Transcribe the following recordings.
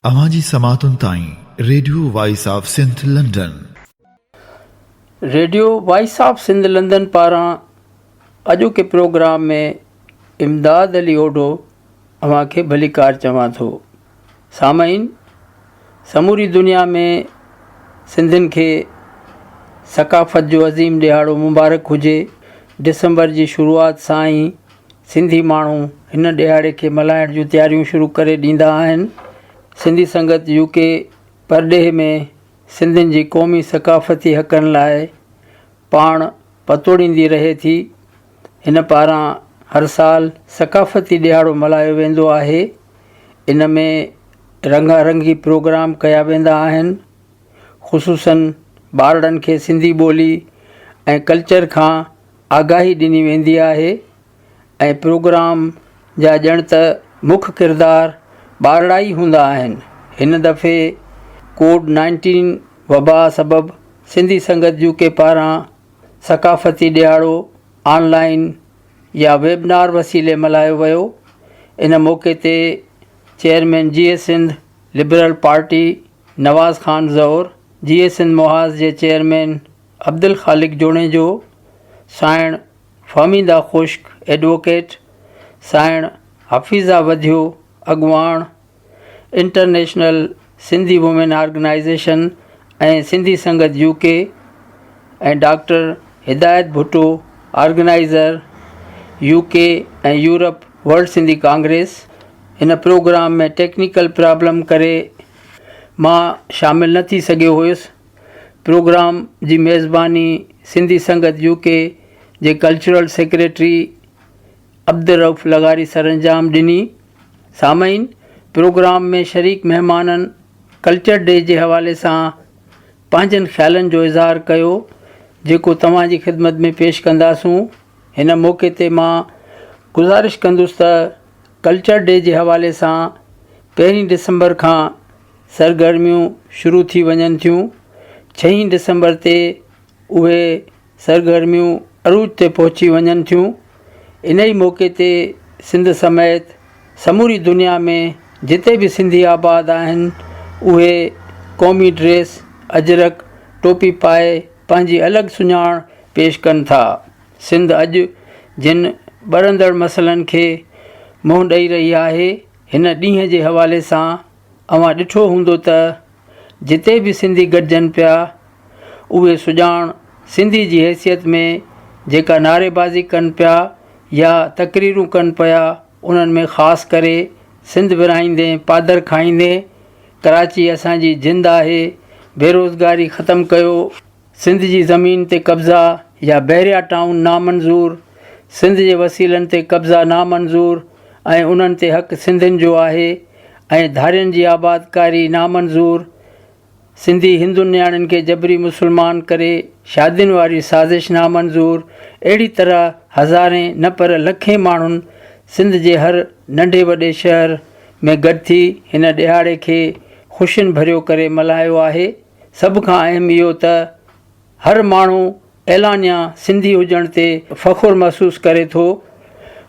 اوهان جي سماعتن تائين radio voice of Sindh London. Radio voice of Sindh London پاران اڄوڪي پروگرام ۾ امداد علي اوڍو اوهان کي ڀليڪار چوان ٿو. سامعين سموري دنيا ۾ سنڌين کي ثقافت جو عظيم ڏهاڙو مبارڪ هجي. ڊسمبر جي شروعات سان ئي سنڌي ماڻهو هن ڏهاڙي کي ملهائڻ جون تياريون شروع ڪري ڏيندا آهن. سنڌي سنگت يو ڪي پرڏيهه ۾ سنڌين جي قومي ثقافتي حقن لاء پاڻ پتوڙيندي رهي ٿي. هن پاران هر سال ثقافتي ڏهاڙو ملهايو ويندو آهي. ان ۾ رنگا رنگي پروگرام ڪيا ويندا آهن. خصوصن ٻارڙن کي سنڌي ٻولي ۽ ڪلچر کان آگاهي ڏني ويندي آهي ۽ پروگرام جا ڄڻ ته مک ڪردار ٻارڙا ئي هوندا آهن. هن دفعي ڪووڊ نائنٽين وبا سبب سنڌي سنگت يو ڪي پاران ثقافتي ڏهاڙو آن لائين يا ويبنار وسيلي ملهايو ويو. ان موقعي تي chairman Jeay Sindh liberal party Nawaz Khan Zahoor, Jeay Sindh Mahaz جي چيئرمين عبدالخالق جوڻيجو، سانئڻ فهميده خشڪ ايڊووڪيٽ، سانئڻ حفيظه وڌيو اڳواڻ، international Sindhi women organisation ۽ Sindhi Sangat U K ۽ doctor Hidayat Bhutto organiser U K ۽ Europe world Sindhi congress هن programme ۾ technical problem ڪري مان شامل نه ٿي سگهيو هيس. پروگرام جي ميزباني سنڌي سنگت يو ڪي جي ڪلچرل سيڪريٽري عبدالرئوف لغاري سرانجام ڏني. سامعين پروگرام ۾ شريڪ مهمانن ڪلچر ڊي جي حوالي سان پنهنجن خيالن جو اظهار ڪيو جيڪو توهان جي خدمت ۾ پيش ڪنداسون. هن موقعي تي مان گذارش ڪندس ته ڪلچر ڊي جي حوالي سان پهرين ڊسمبر کان سرگرميون شروع ٿي وڃن ٿيون. ڇهين ڊسمبر تي اهي سرگرميون عروج تي پهچي وڃن ٿيون. انهي موقعي تي سنڌ سميت سموري دنيا ۾ جتي به سنڌي آباد آهن اهي قومي ڊريس اجرڪ ٽوپي پائي پنهنجي الڳ سڃاڻ پيش ڪن ٿا. سنڌ اڄ جن ٻرندڙ مسئلن کي منهن ڏئي رهي آهي هن ڏينهن جي حوالي سان اوهان ڏٺو هوندو ته جتي به سنڌي گڏجن پيا اهي سڄاڻ سنڌي جي حيثيت ۾ جيڪا نعريبازي ڪن پيا يا تقريرون ڪن پيا انهن ۾ خاص ڪري سنڌ ورهائيندين پادر کائيندين، ڪراچي اسان جي جند آهي، بيروزگاري ختم ڪيو، سنڌ جي زمين تي قبضا يا بحريا ٽائون نامنظور، سنڌ جي وسيلن تي قبضا نامنظور ۽ انهن تي حق سنڌين جو آهي ۽ ڌارين جي آبادڪاري نامنظور، سنڌي هندن نياڻين کي جبري مسلمان ڪري شادين واري سازش نامنظور، اهڙي طرح هزارين نه پر لکين ماڻهن سنڌ جي هر ننڍي وڏي شهر ۾ گڏ ٿي هن ڏهاڙي کي خوشين ڀريو ڪري ملهايو آهي. سڀ کان اهم اهو ته هر ماڻهو اعلانيا سنڌي هجڻ تي فخر محسوس ڪري ٿو.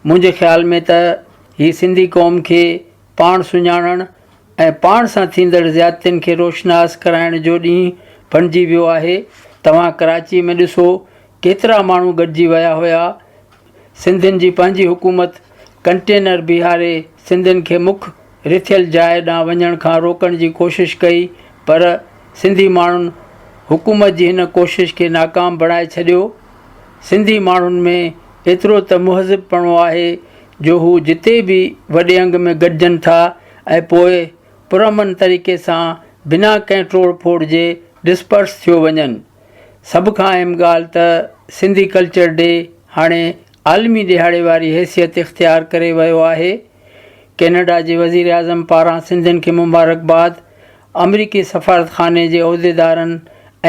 منهنجي خيال ۾ ته هي سنڌي قوم کي پاڻ سڃاڻڻ ۽ پاڻ سان ٿيندڙ زيادتين کي روشناس ڪرائڻ جو ڏينهن بڻجي ويو آهي. توهان ڪراچي ۾ ڏسو ڪيترا ماڻهو گڏجي ويا هيا. سنڌين جي پنهنجي حڪومت ڪنٽينر بيهاري سنڌين کي مک رٿيل جاء ڏانهن وڃڻ کان روڪڻ جي ڪوشش ڪئي پر سنڌي ماڻهن حڪومت جي هن ڪوشش کي ناڪام بڻائي ڇڏيو. سنڌي ماڻهن ۾ ايترو ته مهذب پڻو آهي جو هو جتي به وڏي انگ ۾ گڏجن ٿا ۽ پوء پرامن طريقي سان بنا ڪنهن ٽوڙ ڦوڙ جي ڊسپرس ٿيو وڃن. سڀ کان اهم ڳالهه ته سنڌي ڪلچر ڊي هاڻي عالمي ڏهاڙي واري حيثيت اختيار ڪري ويو آهي. ڪينيڊا جي وزيراعظم پاران سنڌين کي مبارڪباد، آمريڪي سفارتخاني جي عهديدارن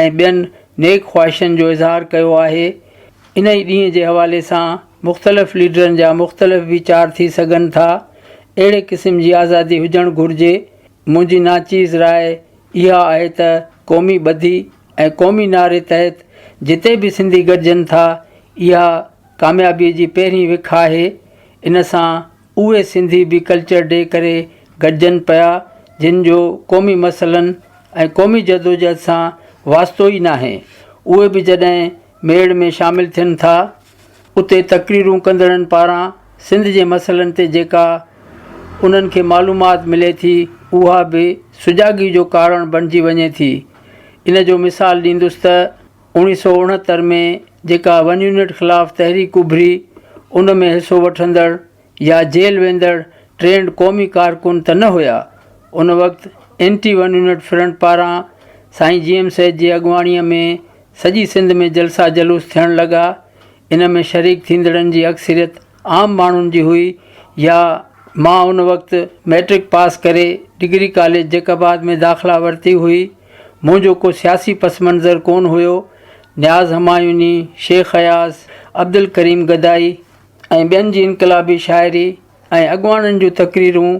۽ ٻين نيڪ خواهشن جو اظهار ڪيو آهي. انهي ڏينهن جي حوالي سان مختلف ليڊرن جا مختلف ويچار ٿي سگهن ٿا. اهڙي قسم جي آزادي هجڻ گهرجي. منهنجي ناچيز راء اها آهي ته قومي ٻڌي ۽ قومي نعري تحت جتي به سنڌي گڏجن ٿا اها ڪاميابي جي پهرين وک آهي. ان سان اهي سنڌي به ڪلچر ڊي ڪري گڏجن پيا جن جو قومي مسئلن ۽ قومي جدوجهد سان واسطو ئي ناهي، اهي به جڏهن ميڙ ۾ شامل ٿين ٿا، اتي تقريرون ڪندڙن پاران سنڌ جي مسئلن تي جيڪا انهن کي معلومات ملي ٿي، اها به سجاڳي جو ڪارڻ بڻجي وڃي ٿي. ان جو مثال ڏيندس ته 1969 ۾ جيڪا ون يونٽ خلاف تحريڪ اڀري، ان ۾ حصو وٺندڙ يا جيل ويندڙ ٽرينڊ قومي ڪارڪن ته نه هيا. ان وقت اينٽي ون يونٽ فرنٽ پاران سائين جي ايم سيد جي اڳواڻيء ۾ سڄي سنڌ ۾ جلسا جلوس ٿيڻ لڳا. ان ۾ شريڪ ٿيندڙن جي اڪثريت عام ماڻهن جي هئي يا مان ان وقت مئٽرڪ پاس ڪري ڊگري ڪاليج جيڪب آباد ۾ داخلا ورتي هئي. منهنجو ڪو سياسي پس منظر ڪونه هيو. نياز همايوني، شيخ اياز، عبدالڪريم گدائي ۽ ٻين جي انقلابي شاعري ۽ اڳواڻن جون تقريرون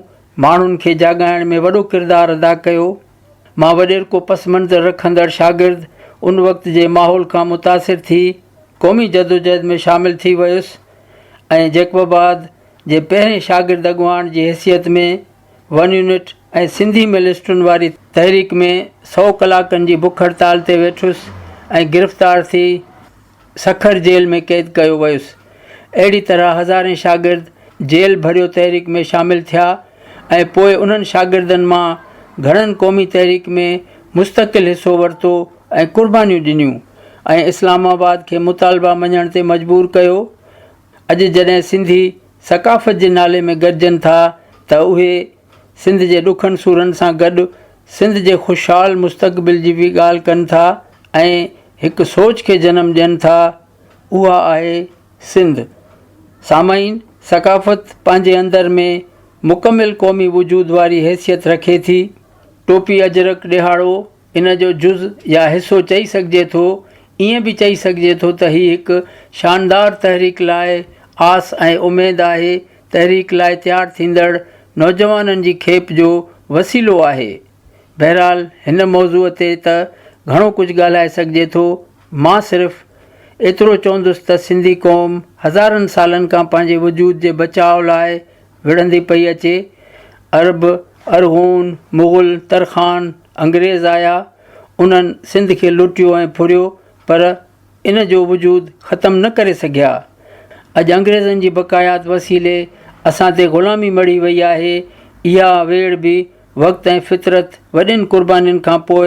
ماڻهن کي جاڳائڻ ۾ وڏو ڪردار ادا ڪيو. مان وڏيرڪو پس منظر رکندڙ شاگرد ان وقت جي ماحول کان متاثر ٿي قومي جدوجهد ۾ شامل ٿي ويس ۽ جيڪب آباد جي پهرين شاگرد اڳواڻ جي حيثيت ۾ ون يونٽ ۽ سنڌي ملسٽن واري تحريڪ ۾ سئو ڪلاڪن جي بک هڙتال تي ويٺس ۽ گرفتار ٿي سکر جيل ۾ قيد ڪيو ويس. اهڙي طرح هزارين شاگرد جيل ڀريو تحريڪ ۾ شامل ٿيا ۽ پوء انهن شاگردن مان گهڻن قومي تحريڪ ۾ مستقل حصو ورتو ۽ قربانيون ڏنيون ۽ اسلام آباد کي مطالبا مڃڻ تي مجبور ڪيو. اڄ جڏهن سنڌي ثقافت جي نالي ۾ گڏجن ٿا ته اهي سنڌ جي ڏکن سورن سان گڏ سنڌ جي خوشحال مستقبل جي به ڳالهه ڪن ٿا ۽ هڪ سوچ کي جنم ڏين ٿا، اها آهي سنڌ. سامعين! ثقافت پنهنجي اندر ۾ مڪمل قومي وجود واري حيثيت رکي ٿي. ٽوپي اجرڪ ڏهاڙو ان جو جز يا حصو چئي سگهجي ٿو. ائين به چئي سگهجي ٿو ته هي هڪ شاندار تحريڪ لاء آس ۽ اميد آهي. تحريڪ لاء تيار ٿيندڙ نوجوانن جي کيپ جو وسيلو آهي. بهرحال هن موضوع تي ته گهڻو ڪجهه ڳالهائي سگهجي ٿو. مان صرف ايترو چوندس ته سنڌي قوم هزارن سالن کان پنهنجي وجود جي بچاء لاء وڙهندي پئي اچي. عرب، ارغون، مغل، ترخان، انگريز آيا، انهن سنڌ کي لٽيو ۽ ڦريو پر ان جو وجود ختم نه ڪري سگهيا. اڄ انگريزن جي بقايات وسيلي اسان تي غلامي مڙهي وئي آهي. اها ويڙهه به وقت ۽ فطرت وڏين قربانين کان پوء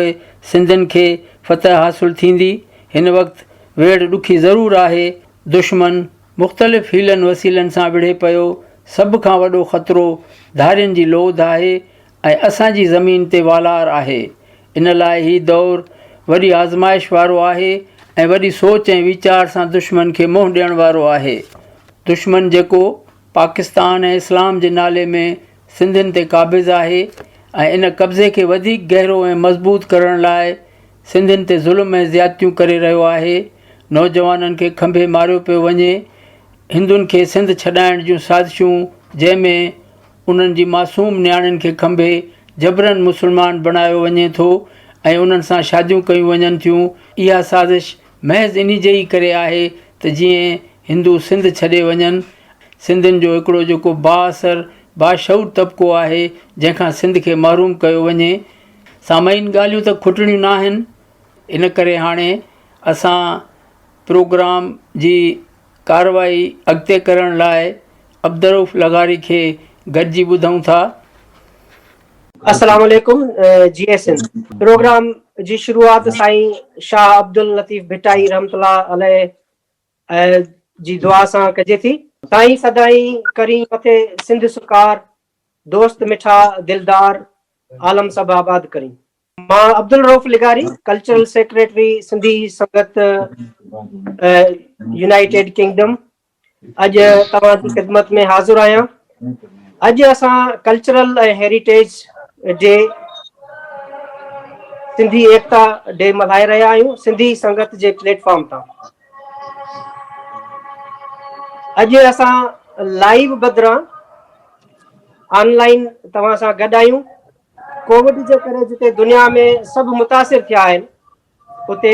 سنڌين کي فتح حاصل ٿيندي. هن وقت ويڙهه ڏکي ضرور آهي. دشمن مختلف حيلن وسيلن سان وڙهي پيو. سڀ کان وڏو خطرو ڌارين جي لوڌ آهي ۽ اسان جي زمين تي والار آهي. ان لاء هي دور وڏي آزمائش وارو آهي ۽ وڏي سوچ ۽ ويچار سان دشمن کي منهن ڏيڻ وارو آهي. دشمن جيڪو پاڪستان ۽ اسلام جي نالي ۾ سنڌين تي قابض آهي ۽ ان قبضي کي وڌيڪ گهرو ۽ مضبوط ڪرڻ لاء سنڌين تي ظلم ۽ زيادتيون ڪري رهيو آهي. نوجوانن کي کنڀي ماريو پيو وڃي. هندن کي سنڌ ڇڏائڻ جون سازشون جنهن ۾ انهن جي معصوم نياڻين کي کنڀي جبرن مسلمان بڻايو وڃي ٿو ۽ انهن سان شاديون ڪيون وڃن ٿيون، اها سازش محض انهي جي ئي ڪري آهي ته جيئن هندو سنڌ ڇڏي وڃن. سنڌين جو هڪڙو جيڪو بااثر، باشعور طبقو آهي، جنهن کان سنڌ کي محروم ڪيو وڃي. سامعين ڳالهيون ته کٽڻيون ناهن، ان ڪري هاڻي اسان پروگرام جي ڪارروائي اڳتي ڪرڻ لاء عبدالرؤف لغاري کي گڏجي ٻڌون ٿا. السلام عليڪم جي ايس اين پروگرام جي شروعات سائين شاهه عبداللطيف ڀٽائي رحمت الله عليه جي دعا سان ڪجي ٿي. سائين سدائين ڪرين مٿي سنڌ سڪار، دوست مٺا دلدار، عالم سڀ آباد ڪرين. مان عبدالرئوف لغاري cultural secretary Sindhi Sangat United Kingdom اڄ توهان جي خدمت ۾ حاضر آهيان. اڄ اسان cultural ۽ heritage day Sindhi Ekta day ملهائي رهيا آهيون سنڌي سنگت جي پليٽ فارم تان. اڄ اسان لائيو بدران آن لائين توهان سان گڏ آهيون. ڪووڊ جي ڪري جتي دنيا ۾ سڀ متاثر ٿيا آهن اتي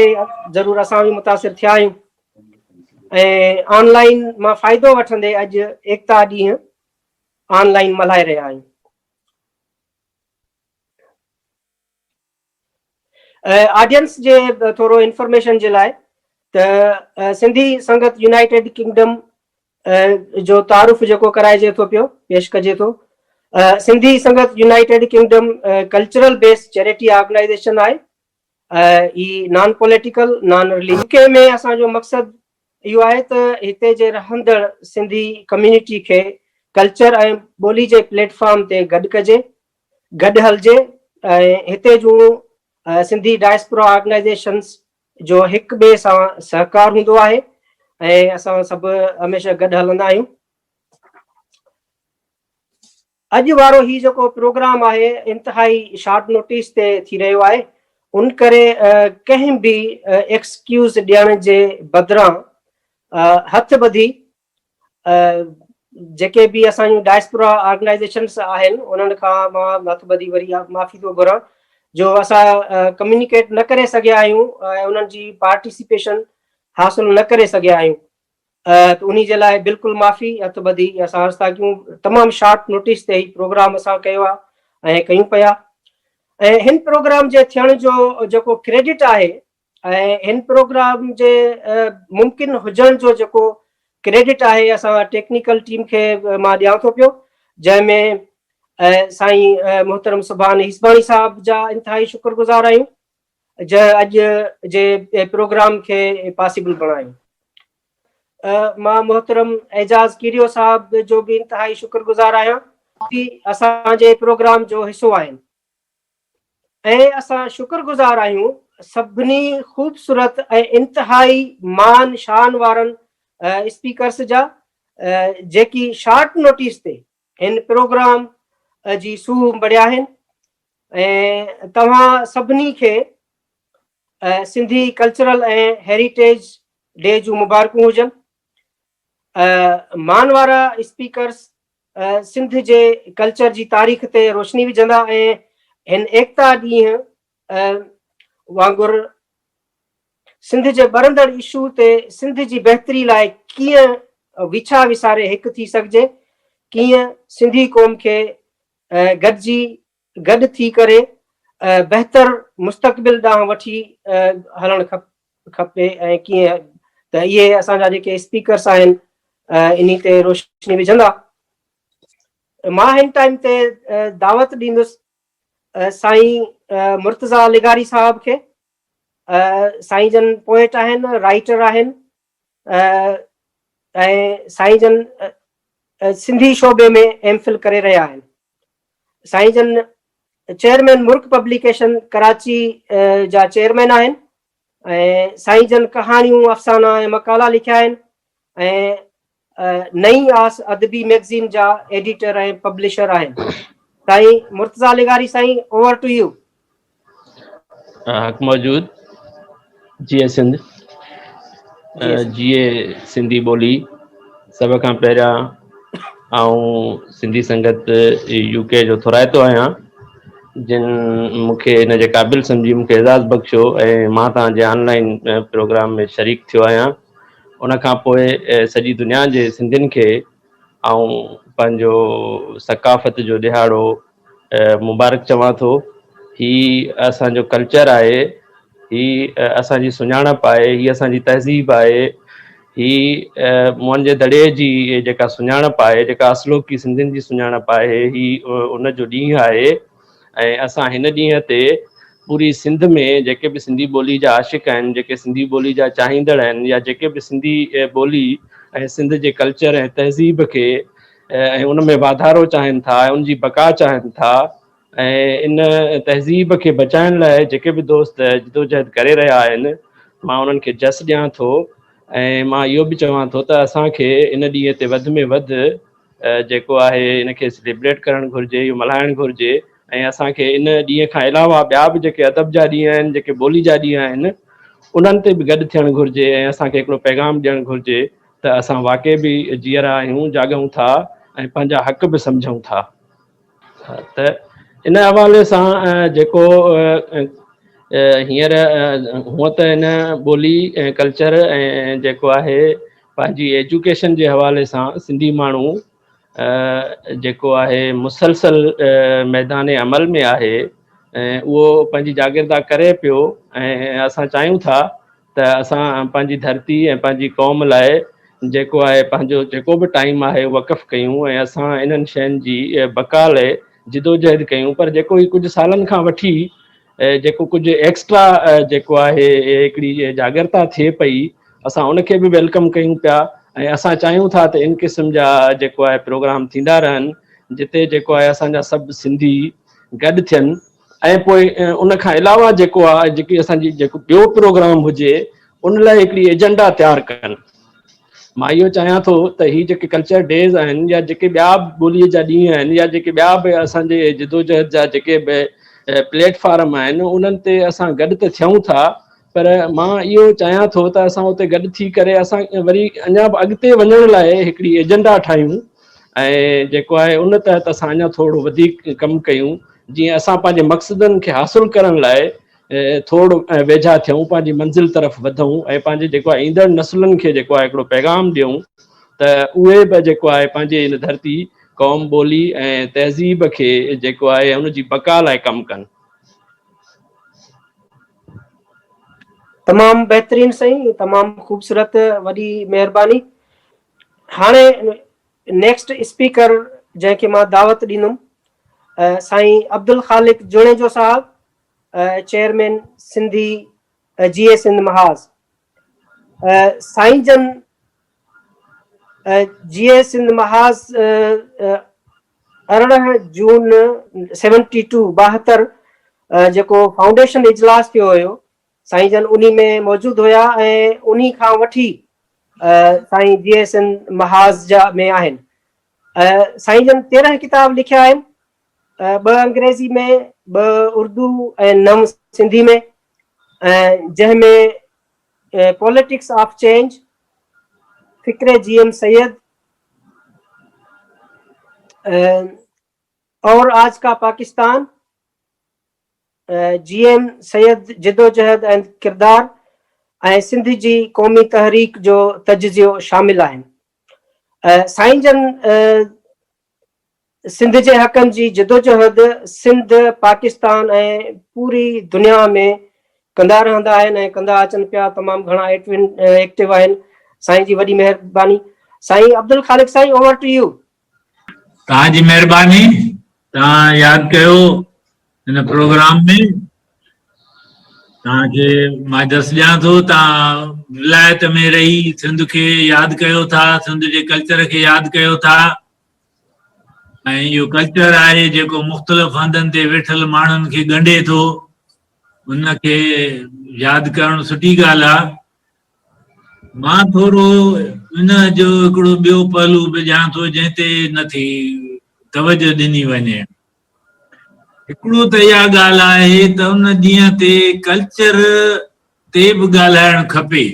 ضرور اسان به متاثر ٿيا آهيون ۽ آن لائين مان فائدو وٺندي اڄ ايڪتا ڏينهن آن لائين ملهائي رهيا آهيون. آڊينس جي ٿورو انفارميشن جي لاء ته سنڌي سنگت يونائيٽيڊ ڪنگڊم جو تعارف جيڪو ڪرائجي ٿو پيو پيش ڪجي ٿو. Sindhi Sangat United Kingdom cultural base charity organisation آهي. هي non political non religious. U K ۾ اسان جو مقصد اهو آهي ته هتي جي رهندڙ سنڌي ڪميونٽي کي ڪلچر ۽ ٻولي جي پليٽ فارم تي گڏ ڪجي، گڏ هلجي ۽ هتي جون سنڌي ڊائسپورا آرگنائيزيشنز جو هڪ ٻئي سان سهڪار هوندو آهي ۽ اسان سڀ هميشه گڏ هلندا آهيون. اڄ وارو هي جيڪو پروگرام آهي انتهائي شارٽ نوٽيس تي ٿي رهيو آهي ان ڪري ڪنهن به ايڪسڪيوز ڏيڻ جي بدران هٿ ٻڌي جيڪي به اسان جون ڊائسپورا آرگنائيزيشنس آهن انهن کان مان هٿ ٻڌي وري معافي ٿو گهران جو اسان ڪميونيڪيٽ نه ڪري سگهيا آهيون ۽ انهن جي پارٽيسپيشن حاصل نه ڪري سگهيا آهيون ته انهي جي لاء بلڪل معافي هٿ ٻڌي اسان عرض ٿا ڪيون تمام شارٽ نوٽيس تي هي پروگرام اسان ڪيو آهي ۽ ڪيون پيا ۽ هن پروگرام جي ٿيڻ جو جيڪو ڪريڊٽ آهي ۽ هن پروگرام جي ممڪن هجڻ جو جيڪو ڪريڊٽ آهي اسان ٽيڪنيڪل ٽيم کي مان ڏيان ٿو پيو جنهن ۾ سائين محترم سبحان هيسباڻي صاحب جا انتهائي شڪر گذار آهيون جنهن اڄ جي پروگرام کي پاسيبل بڻايو. مان محترم اعجاز ڪيريو صاحب جو به انتهائي شڪر گذار آهيان. به اسان جي پروگرام جو حصو آهن ۽ اسان شڪر گذار آهيون سڀني خوبصورت ۽ انتهائي مان شان وارن اسپيڪرس جا جيڪي شارٽ نوٽيس تي هن پروگرام جي سونهن بڻيا آهن ۽ توهان سڀني کي سنڌي ڪلچرل ۽ هيريٽيج ڊي جون مبارڪون هجن. مان وارا اسپيڪرس سنڌ جي ڪلچر جي تاريخ تي روشني وجهندا ۽ هن ايڪتا ڏينهن وانگر سنڌ جي ٻرندڙ اشو تي سنڌ جي بهتري لاء ڪيئن ويڇا وساري هڪ ٿي سگهجي، ڪيئن سنڌي قوم کي گڏجي گڏ ٿي ڪري بهتر مستقبل ڏانهن وٺي هلڻ کپي ۽ ڪيئن ته اهي اسان جا جيڪي اسپيڪرس آهن انهي تي روشني وجهندا. مان هن ٽائيم تي دعوت ڏيندس سائين مرتضيٰ لغاري صاحب کي. سائين جن پوئٽ آهن، رائيٽر آهن ۽ سائين جن سنڌي شعبي ۾ ايم فل ڪري رهيا آهن. سائين جن چيئرمين مرڪ پبليڪيشن ڪراچي جا چيئرمين آهن ۽ سائين جن ڪهاڻيون، افسانا ۽ مقالا لکيا آهن ۽ نئين آس ادبي مئگزين جا ايڊيٽر ۽ پبلشر آهن. سائين مرتضيٰ لغاري سائين اوور ٽو يو. حق موجود جيئي سنڌ جيئي سنڌي ٻولي سڀ کان پهريان آئون سنڌي سنگت يو ڪي جو ٿورائتو آهيان جن مون کي ان جي قابل سمجهي مون کي اعزاز بخشيو ۽ مان توهان جي آن لائن پروگرام ۾ شريڪ ٿيو آهيان ان کان پوء سڄي دنيا جي سنڌين کي آئون پنهنجو ثقافت جو ڏهاڙو مبارڪ چوان ٿو. هي اسان جو ڪلچر آهي، هي اسان جي سڃاڻپ آهي، هي اسان جي تهذيب آهي، هي موهن جي دڙي جي جيڪا سڃاڻپ آهي، جيڪا اصلوڪي سنڌين جي سڃاڻپ آهي، هي ان جو ڏينهن آهي ۽ اسان هن ڏينهن تي پوري سنڌ ۾ جيڪي به سنڌي ٻولي جا عاشق آهن، جيڪي سنڌي ٻولي جا چاهيندڙ آهن يا جيڪي به سنڌي ٻولي ۽ سنڌ جي ڪلچر ۽ تهذيب کي ۽ ان ۾ واڌارو چاهين ٿا ۽ ان جي بقا چاهين ٿا ۽ ان تهذيب کي بچائڻ لاء جيڪي به دوست جدوجهد ڪري رهيا آهن مان انهن کي جس ڏيان ٿو ۽ مان اهو به چوان ٿو ته اسان کي ان ڏينهن تي وڌ ۾ وڌ جيڪو آهي ان کي سليبريٽ ڪرڻ گهرجي اهو ملهائڻ گهرجي ۽ اسان کي ان ڏينهن کان علاوه ٻيا به جيڪي ادب جا ڏينهن آهن جيڪي ٻولي جا ڏينهن آهن انهن تي به گڏ ٿيڻ گهرجي ۽ اسان کي هڪڙو پيغام ڏيڻ گهرجي ته اسان واقعي به جيئرا آهيون جاڳون ٿا ۽ پنهنجا حق به سمجهون ٿا ته ان حوالي سان جيڪو هينئر هونء ته ان ٻولي ۽ ڪلچر ۽ جيڪو آهي پنهنجي ايجوڪيشن جي حوالي سان سنڌي ماڻهو جيڪو آهي مسلسل ميدان عمل ۾ آهي ۽ اهو پنهنجي جاگرتا ڪري پيو ۽ اسان چاهيون ٿا ته اسان پنهنجي ڌرتي ۽ پنهنجي قوم لاء جيڪو آهي پنهنجو جيڪو به ٽائيم آهي وقف ڪيون ۽ اسان انهن شين جي بقا لاء جدوجهد ڪيون پر جيڪو هي ڪجهه سالن کان وٺي جيڪو ڪجهه ايڪسٽرا جيڪو آهي هڪڙي جاگرتا ٿئي پئي اسان ان کي به welcome ڪيون پيا ۽ اسان چاهيون ٿا ته ان قسم جا جيڪو آهي پروگرام ٿيندا رهن جتي جيڪو آهي اسان جا سڀ سنڌي گڏ ٿين ۽ پوء ان کان علاوه جيڪو آهي جيڪي اسان جي جيڪو ٻيو پروگرام هجي ان لاء هڪڙي ايجنڊا تيار ڪن. مان اهو چاهيان ٿو ته هي جيڪي ڪلچر ڊيز آهن يا جيڪي ٻيا به ٻوليء جا ڏينهن آهن يا جيڪي ٻيا به اسان جي جدوجهد جا جيڪي به پليٽ فارم آهن انهن تي اسان گڏ ته ٿيون ٿا پر مان اهو چاهيان ٿو ته اسان اتي گڏ ٿي ڪري اسان وري اڃا به اڳتي وڃڻ لاء هڪڙي ايجنڊا ٺاهيون ۽ جيڪو آهي ان تحت اسان اڃا ٿورو وڌيڪ ڪم ڪيون جيئن اسان پنهنجي مقصدن کي حاصل ڪرڻ لاء ٿورو ويجها ٿيون پنهنجي منزل طرف وڌون ۽ پنهنجي جيڪو آهي ايندڙ نسلن کي جيڪو آهي هڪڙو پيغام ڏيون ته اهي به جيڪو آهي پنهنجي هن ڌرتي قوم ٻولي ۽ تهذيب کي جيڪو آهي ان جي بقا لاء ڪم ڪن. تمام بهترين سائين تمام خوبصورت وڏي مهرباني. هاڻي نيڪسٽ اسپيڪر جنهن کي مان دعوت ڏيندم سائين عبدالخالق جوڻيجو صاحب چيئرمين سنڌي جي اي سنڌ محاذ سائين جن جي اي سنڌ محاذ 18 جون 72 72 جيڪو فائونڊيشن اجلاس ٿيو هيو سائين جن انهي ۾ موجود هيا ۽ انهي کان وٺي سائين جي ايس اين محاذ جا ۾ آهن. سائين جن 13 ڪتاب لکيا آهن، ٻه انگريزي ۾، ٻه اردو ۽ نو سنڌي ۾، جنهن ۾ پوليٽڪس آف چينج، فڪر جي ايم سيد، اور آج کا پاڪستان، جي ايم سيد جدوجهد ۽ ڪردار ۽ سنڌ جي قومي تحريڪ جو تجزيو شامل آهن. سائين جن سنڌ جي حقن جي جدوجهد سنڌ، پاڪستان ۽ پوري دنيا ۾ ڪندا رهندا آهن ۽ ڪندا اچن پيا تمام گهڻا ايڪٽو آهن سائين جي وڏي مهرباني سائين عبدالخالق سائين اوور ٽو يو. توهان جي مهرباني توهان ياد ڪيو هن پروگرام ۾ توهان کي مان جس ڏيان ٿو توهان ولايت ۾ رهي سنڌ کي ياد ڪيو ٿا سنڌ جي ڪلچر کي ياد ڪيو ٿا ۽ اهو ڪلچر آهي جيڪو مختلف هنڌن تي ويٺل ماڻهن کي ڳنڍي ٿو ان کي ياد ڪرڻ سٺي ڳالهه آهي مان ٿورو ان جو هڪڙو ٻيو پهلو به ڏيان ٿو جنهن تي نٿي توجه ڏني وڃي. هڪڙو ته اها ڳالهه آهي ته ان ڏينهن تي ڪلچر تي به ڳالهائڻ کپي.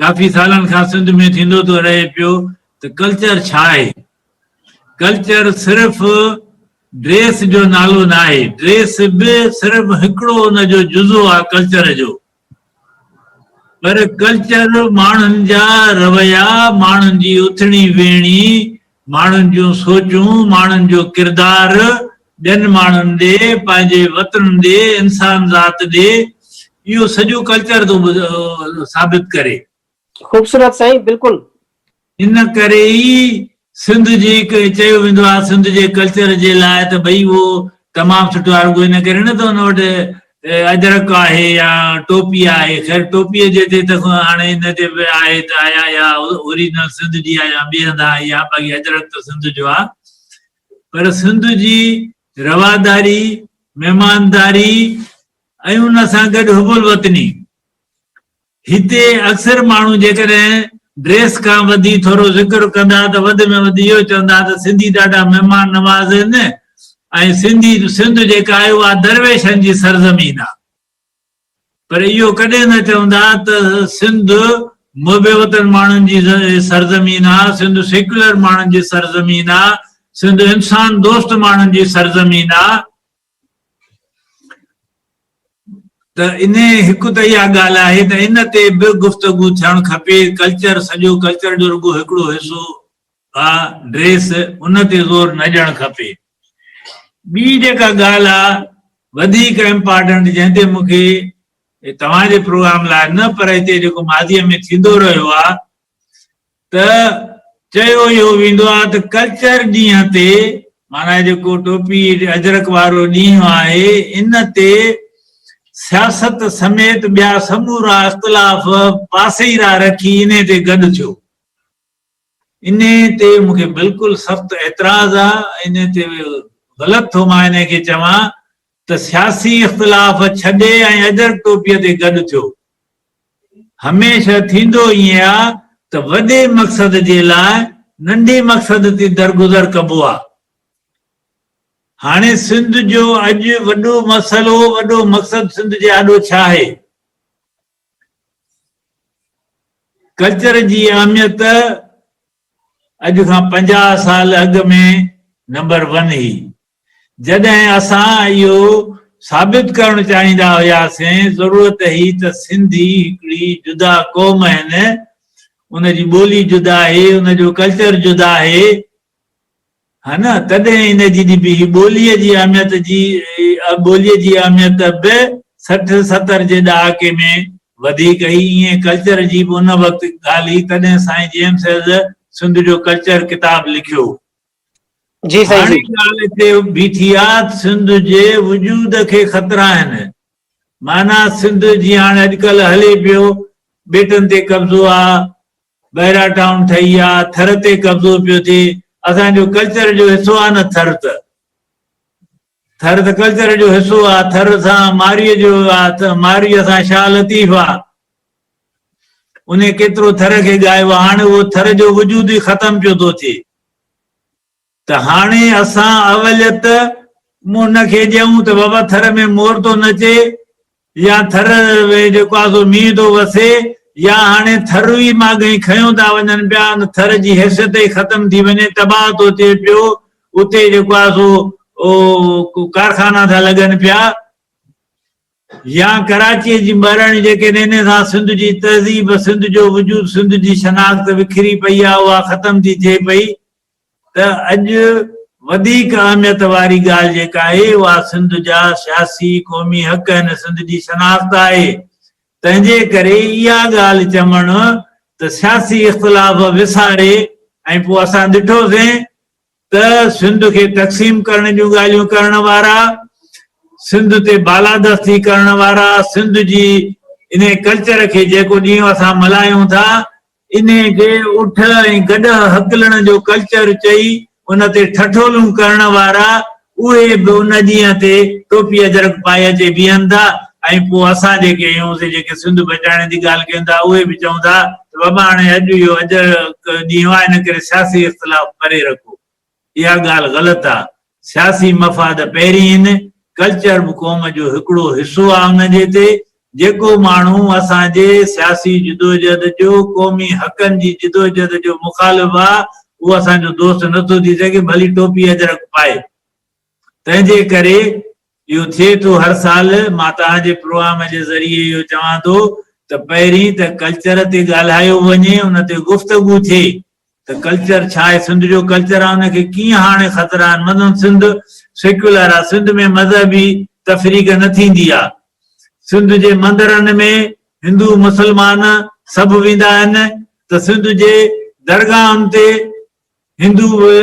ڪافي سالن کان سنڌ ۾ ٿيندو ٿو رهي پيو ته ڪلچر ڇا آهي؟ ڪلچر صرف ڊريس جو نالو ناهي، ڊريس به صرف هڪڙو ان جو جزو آهي ڪلچر جو. پر ڪلچر ماڻهن جا رويا، ماڻهن جي اٿڻي ويهڻي، ماڻهن جون سوچون، ماڻهن جو ڪردار ٻين ماڻهن ڏي، پنهنجي وطن ڏي، انسان ذات ڏي، اهو سڄو ڪلچر ٿو ثابت ڪري. خوبصورت سائين بلڪل. ان ڪري ئي سنڌ جي چيو ويندو آهي سنڌ جي ڪلچر جي لاء ته ڀئي اهو تمام سٺو آهي رڳو ان ڪري نه ته ان وٽ اجرڪ آهي يا ٽوپي آهي خير ٽوپي جي تي ته هاڻي ان تي به آهي ته آيا يا اوريجنل سنڌ جي آهي يا ٻئي هنڌ آهي يا باقي اجرڪ ته سنڌ جو آهي پر سنڌ جي رواداري مهمانداري ۽ ان سان گڏ حب الوطني هتي اڪثر ماڻهو جيڪڏهن ڊريس کان وڌي ٿورو ذڪر ڪندا ته وڌ ۾ وڌ اهو چوندا ته سنڌي ڏاڍا مهمان نواز آهن ۽ سنڌي سنڌ جيڪا آهي اها درويشن جي سرزمين آهي پر اهو ڪڏهن نه چوندا ته سنڌ محب وطن ماڻهن جي سرزمين آهي، سنڌ سيڪيولر ماڻهن جي سرزمين آهي، سنڌ انسان دوست ماڻهن جي سرزمين آهي. ته انهي هڪ ته اها ڳالهه آهي ته ان تي به گفتگو ٿيڻ کپي، ڪلچر سڄو ڪلچر جو رڳو هڪڙو حصو آ ڊريس ان تي زور نه ڏيڻ کپي. ٻي جيڪا ڳالهه آ وڌيڪ امپارٽنٽ جنهن تي مون کي توهان جي پروگرام لاء نه پر هتي جيڪو ماضيء ۾ ٿيندو رهيو آ ته چيو اهو ويندو آ ته ڪلچر ڏينهن تي معنيٰ جيڪو ٽوپي اجرڪ وارو ڏينهن آهي ان تي سياست سميت ٻيا سمورا اختلاف پاسيرا رکي انهي تي گڏ ٿيو. انهي تي مون کي بلڪل سخت اعتراض آ، انهي تي غلط ٿو مان انهي کي چوان ته سياسي اختلاف ڇڏي ۽ اجرڪ ٽوپيء تي گڏ ٿيو. هميشه ٿيندو ائين آ ته وڏي مقصد جي لاء ننڍي مقصد تي درگذر ڪبو آ. هاڻي سنڌ جو اڄ وڏو مسئلو، وڏو مقصد سنڌ جي آڏو ڇا آهي؟ ڪلچر جي اهميت اڄ کان 50 سال اڳ ۾ نمبر ون هئي. جڏهن اسان اهو ثابت ڪرڻ چاهيندا هياسين، ضرورت هئي ته سنڌي هڪڙي جدا قوم آهن، ان جي ٻولي جدا آهي، ان جو ڪلچر جدا آهي، ها نه تڏهن ان جي ڏبي هئي ٻوليء جي اهميت جي ٻوليء جي اهميت به 60 70 جي ڏهاڪي ۾ وڌيڪ هئي ائين ڪلچر جي به ان وقت ڳالهه هئي تڏهن سائين جي ايم سيد سنڌ جو ڪلچر ڪتاب لکيو. جي سائين هاڻي جي. ڳالهه هتي بيٺي آ سنڌ جي وجود کي خطرا آهن معنيٰ سنڌ جيئن هاڻي اڄڪلهه هلي پيو ٻيٽن تي قبضو آ بحريا ٽائون ٺهي آ، ٿر تي قبضو پيو ٿئي، اسان جو ڪلچر جو حصو آ نه ٿر ته ٿر ته ڪلچر جو حصو آ، ٿر سان مارئي جو آ، مارئي سان شاهه لطيف آ، انهي ڪيترو ٿر کي ڳايو آ، هاڻي اهو ٿر جو وجود ئي ختم پيو ٿو ٿئي ته هاڻي اسان اوليت ان کي ڏيون ته بابا ٿر ۾ مور ٿو نچي يا ٿر ۾ جيڪو آ سو مينهن ٿو وسي يا هاڻي ٿر ئي ماڳهين کنيو ٿا وڃن پيا ان ٿر جي حيثيت ئي ختم ٿي وڃي تباهه ٿو ٿئي پيو اتي جيڪو آ سو ڪارخانا ٿا لڳن پيا يا ڪراچيء جي ٻهراڙيون جيڪي انهن سان سنڌ جي تهذيب سنڌ جو وجود سنڌ جي شناخت وکري پئي آ اها ختم ٿي ٿئي پئي ته اڄ وڌيڪ اهميت واري ڳالهه جيڪا آهي اها سنڌ جا سياسي قومي حق آهن، سنڌ جي شناخت آهي، تنهنجي ڪري اها ڳالهه چوڻ ته سياسي اختلاف وساري ۽ پوء اسان ڏٺوسين ته سنڌ کي تقسيم ڪرڻ جون ڳالهيون ڪرڻ وارا، سنڌ تي بالادستي ڪرڻ وارا، سنڌ جي انهي ڪلچر کي جيڪو ڏينهن اسان ملهايون ٿا انهيء کي اٺ ۽ گڏهه هڪلڻ جو ڪلچر چئي ان تي ٺٺولون ڪرڻ وارا اهي به ان ڏينهن تي ٽوپي اجرڪ پائي اچي بيهن ٿا ۽ پوء اسان جيڪي آهيون سي جيڪي سنڌ بچائڻ جي ڳالهه ڪيون ٿا اهي به چئون ٿا ته بابا هاڻي اڄ اهو اجرڪ ڏينهن آهي ان ڪري سياسي اختلاف پري رکو. اها ڳالهه غلط آ. سياسي مفاد پهرين هن، ڪلچر به قوم جو هڪڙو حصو آ ان جي تي جيڪو ماڻهو اسان جي سياسي جدوجهد جو قومي حقن جي جدوجهد جو مخالف آ اهو اسان جو دوست نه ٿو ٿي سگهي ڀلي ٽوپي اجرڪ پائي. تنهن جي ڪري اهو ٿئي ٿو هر سال مان توهان جي پروگرام جي ذريعي اهو چوان ٿو ته پهرين ته ڪلچر تي ڳالهايو وڃي ان تي گفتگو ٿئي ته ڪلچر ڇا آهي، سنڌ جو ڪلچر آهي ان کي ڪيئن هاڻي خطرا آهن، مثلاً سنڌ سيڪيولر آهي، سنڌ ۾ مذهبي تفريق نه ٿيندي آهي، سنڌ جي مندرن ۾ هندو مسلمان سڀ ويندا آهن ته سنڌ جي درگاهن تي هندو به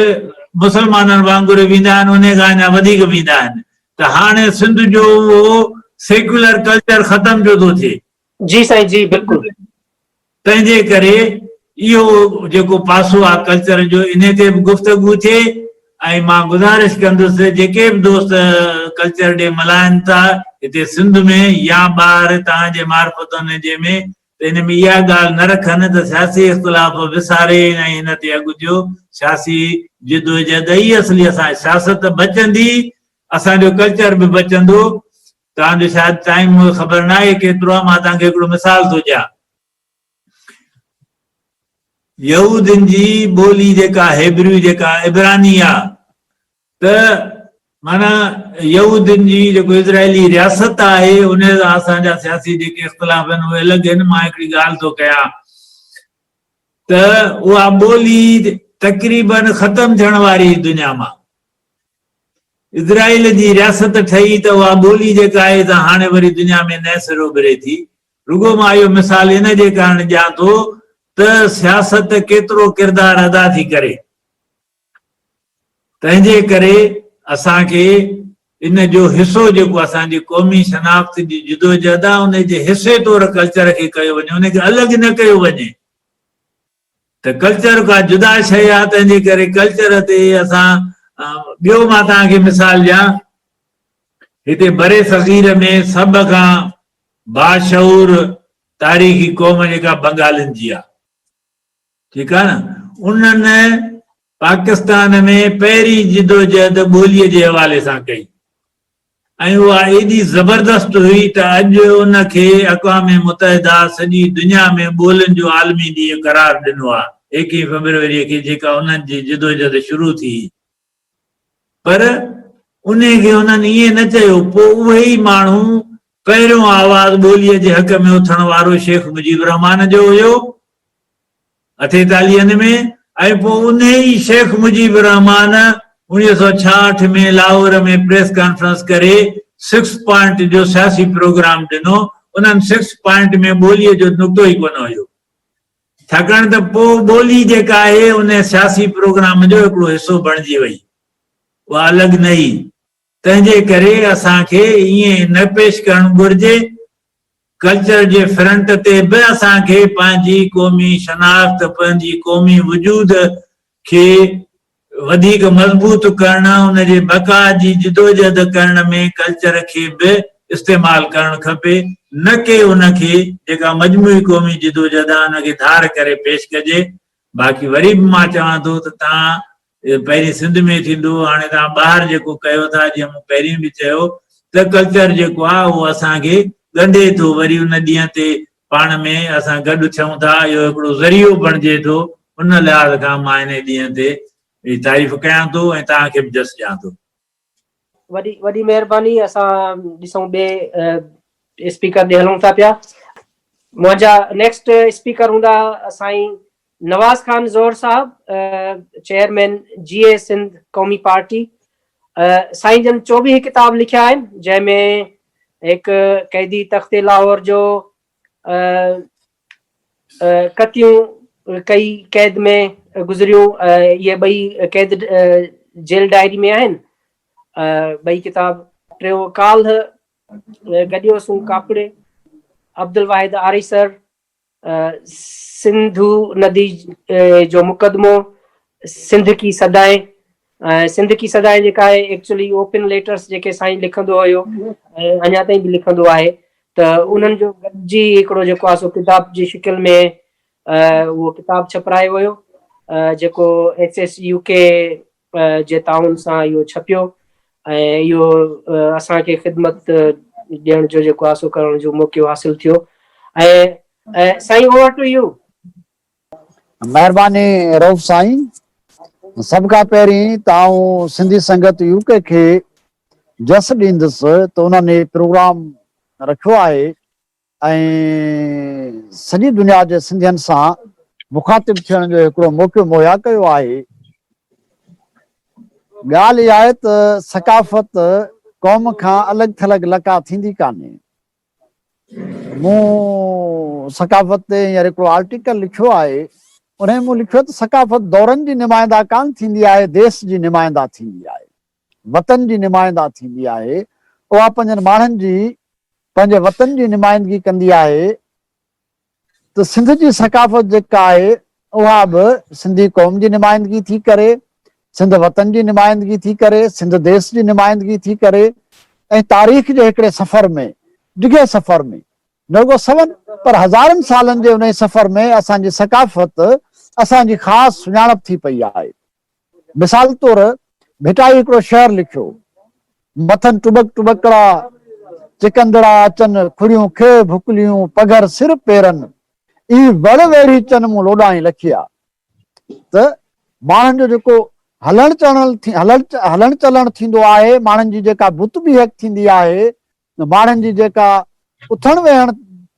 مسلمانن وانگر ويندا آهن انهي کان اڃا وڌيڪ ويندا آهن ته هاڻي سنڌ جو اهو سيڪيولر ڪلچر ختم پيو ٿو ٿئي. جي سائين جي بلڪل. تنهن جي ڪري اهو جيڪو پاسو آهي ڪلچر جو انهي تي به گفتگو ٿئي ۽ مان گذارش ڪندس جيڪي به دوست ڪلچر ڊي ملهائن ٿا هتي سنڌ ۾ يا ٻاهر توهان جي معرفت ان جي ۾ ته ان ۾ اها ڳالهه نه رکن ته سياسي اختلاف وساري ۽ هن تي اڳ ٿيو سياسي جدوجهد ئي اصلي اسان سياست بچندي اسان جو ڪلچر به بچندو توهان جو شايد ٽائيم مون کي خبر ناهي ڪيترو آهي، مان توهان کي هڪڙو مثال ٿو ڏيان. يهودين جي ٻولي جيڪا هيبريو جيڪا عبراني آ ته معنيٰ يهودين جي جيڪو اسرائيلي رياست آهي ان سان اسان جا سياسي جيڪي اختلاف آهن اهي الڳ آهن. مان هڪڙي ڳالهه ٿو ڪيان ته اها ٻولي تقريبن ختم ٿيڻ واري دنيا مان. اسرائيل جي رياست ٺهي ته اها ٻولي جيڪا آهي سا هاڻي وري دنيا ۾ نئين سر اڀري ٿي. رڳو مان اهو مثال ان جي ڪارڻ ڏيان ٿو ته سياست ڪيترو ڪردار ادا ٿي ڪري. تنهن جي ڪري اسان کي ان جو حصو جيڪو اسان جي قومي شناخت جي جدوجهد آهي ان جي حصي طور ڪلچر کي ڪيو وڃي ان کي الڳ نه ڪيو وڃي ته ڪلچر ڪا جدا شيء آهي تنهن جي ڪري ڪلچر تي اسان ٻيو مان توهان کي مثال ڏيان هتي بر صغير ۾ سڀ کان باشعور تاريخي قوم جيڪا بنگالين جي آهي ٺيڪ آهي نه انهن پاڪستان ۾ پهرين جدوجهد ٻوليء جي حوالي سان ڪئي ۽ اها ايڏي زبردست هئي ته اڄ ان کي اقوام متحده سڄي دنيا ۾ ٻولين جو عالمي ڏينهن قرار ڏنو آهي ايڪيهين فيبروريء کي جيڪا انهن جي جدوجهد شروع ٿي هئي پر انهي کي انهن ائين نه چيو پوء اهي ئي ماڻهو پهريون آواز ٻوليء جي حق ۾ اٿڻ وارو شيخ مجيب الرحمان جو هيو اٺيتاليهن ۾ ۽ پوء انهي ئي شيخ مجيب الرحمان 1966 ۾ لاهور ۾ پريس ڪانفرنس ڪري سڪس پوائنٽ جو سياسي پروگرام ڏنو، انهن سڪس پوائنٽ ۾ ٻوليء جو نقطو ئي ڪونه هيو. ڇاڪاڻ ته پوء ٻولي جيڪا آهي انهي سياسي پروگرام جو هڪڙو حصو بڻجي وئي، اها الڳ نه هئي. تنهن جي ڪري اسان کي ائين نه پيش ڪرڻ گهرجي. ڪلچر جي فرنٽ تي به اسان کي پنهنجي قومي شناخت، پنهنجي قومي وجود کي وڌيڪ مضبوط ڪرڻ، ان جي بقا جي جدوجهد ڪرڻ ۾ ڪلچر کي به استعمال ڪرڻ کپي، نه ڪي ان کي جيڪا مجموعي قومي جدوجهد آهي ان کي ڌار ڪري پيش ڪجي. باقي وري به مان چوان ٿو ته توهان پهرين سنڌ ۾ ٿيندو هو هاڻي توهان ٻاهر جيڪو ڪيو ٿا جيئن مون پهرين به چيو ته ڪلچر جيڪو آهي اهو اسان کي ڳنڍي ٿو وري ان ڏينهن تي پاڻ ۾ اسان گڏ ٿيون ٿا اهو هڪڙو ذريعو بڻجي ٿو ان لحاظ کان مان انهي ڏينهن تي تعريف ڪيان ٿو ۽ توهان کي به جس ڏيان ٿو. وڏي وڏي مهرباني اسان ڏسون ٻئي اسپيڪر ڏي هلون ٿا پيا منهنجا نيڪسٽ اسپيڪر هوندا سائين نواز خان زهر صاحب چيئرمين جي اي سنڌ قومي پارٽي سائين جن 24 ڪتاب لکيا آهن جنهن ۾ هڪ قيدي تخت لاهور جو ڪتيون ڪئي قيد ۾ گذريون اهي ٻئي قيد جيل ڊائري ۾ آهن ٻئي ڪتاب ٽيون ڪالهه گڏيوسون ڪاپڙي عبدالواحد آريسر سنڌو ندي جو مقدمو سنڌ ڪي صدائين ۽ سنڌ ڪي صدائين جيڪا آهي ايڪچولي اوپن ليٽرس جيڪي سائين لکندو هيو ۽ اڃا تائين به لکندو آهي ته انهن جو گڏجي هڪڙو جيڪو آهي سو ڪتاب جي شڪل ۾ اهو ڪتاب ڇپرايو ويو جيڪو ايس ايس يو ڪي جي تعاون سان اهو ڇپيو ۽ اهو اسان کي خدمت ڏيڻ جو جيڪو آهي سو ڪرڻ جو موقعو حاصل ٿيو ۽ سائين اوور ٽو يو. مهرباني رئوف سائين. سڀ کان پهرين ته آئون سنڌي سنگت يو ڪي کي جس ڏيندس ته انهن هي پروگرام رکيو آهي ۽ سڄي دنيا جي سنڌين سان مخاطب ٿيڻ جو هڪڙو موقعو مهيا ڪيو آهي. ڳالهه اها آهي ته ثقافت قوم کان الڳ ٿلڳ لقاء ٿيندي ڪانهي. مون ثقافت تي هينئر هڪڙو آرٽيڪل لکيو آهي، انهي ۾ مون لکيو ته ثقافت دورن جي نمائنده ڪانه ٿيندي آهي، ديس جي نمائنده ٿيندي آهي. وطن جي نمائنده ٿيندي آهي، اها پنهنجن ماڻهن جي، پنهنجي وطن جي نمائندگي ڪندي آهي ته سنڌ جي ثقافت جيڪا آهي اها به سنڌي قوم جي نمائندگي ٿي ڪري، سنڌ وطن جي نمائندگي ٿي ڪري، سنڌ ديس جي نمائندگي ٿي ڪري ۽ تاريخ جي هڪڙي سفر ۾، ڊگهي سفر ۾، نه رڳو سون پر هزارن سالن جي انهي سفر ۾ اسان جي ثقافت اسان جي خاص سڃاڻپ ٿي پئي آهي. مثال طور ڀٽائي هڪڙو شعر لکيو، مٿن ٽٻڪ ٽٻڪڙا، چڪندڙا اچن، کڙيون کيهه ڀڪليون، پگهر سر پيرن، اي وڙ ويڙهيچن مون لوڏائين لکيا. ته ماڻهن جو جيڪو هلڻ چلڻ هلڻ چلڻ ٿيندو آهي، ماڻهن جي جيڪا بت بيهڪ ٿيندي آهي، ماڻهن جي جيڪا اٿڻ ويهڻ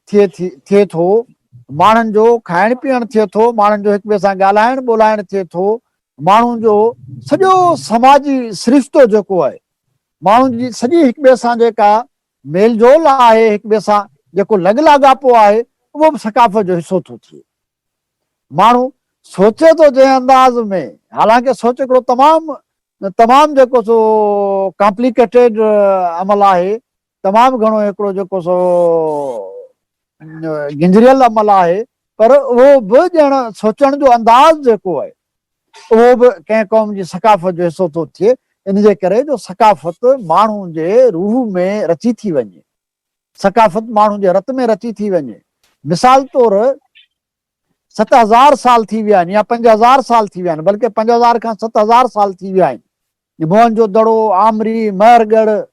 ٿئي ٿي ٿئي ٿو، ماڻهن جو کائڻ پيئڻ ٿئي ٿو، ماڻهن جو هڪ ٻئي سان ڳالهائڻ ٻولهائڻ ٿئي ٿو، ماڻهو جو سڄو سماجي سرشتو جيڪو آهي ماڻهن جي سڄي هڪ ٻئي سان جيڪا ميل جول آهي، هڪ ٻئي سان جيڪو لڳ لاڳاپو آهي، اهو به ثقافت جو حصو ٿو ٿئي. ماڻهو سوچي ٿو جنهن انداز ۾، حالانڪه سوچ هڪڙو تمام تمام جيڪو سو ڪامپليڪيٽيڊ عمل آهي، تمام گهڻو هڪڙو جيڪو سو گنجريل عمل آهي، پر اهو به ڄڻ سوچڻ جو انداز جيڪو آهي، اهو به ڪنهن قوم جي ثقافت جو حصو ٿو ٿئي، ان جي ڪري جو ثقافت ماڻهو جي روح ۾ رچي ٿي وڃي، ثقافت ماڻهو جي رت ۾ رچي ٿي وڃي. مثال طور 7000 سال ٿي ويا آهن يا 5000 سال ٿي ويا آهن، بلڪه 5000 کان 7000 سال ٿي ويا آهن. موهن جو دڙو، آمري، مهرڳڙهه،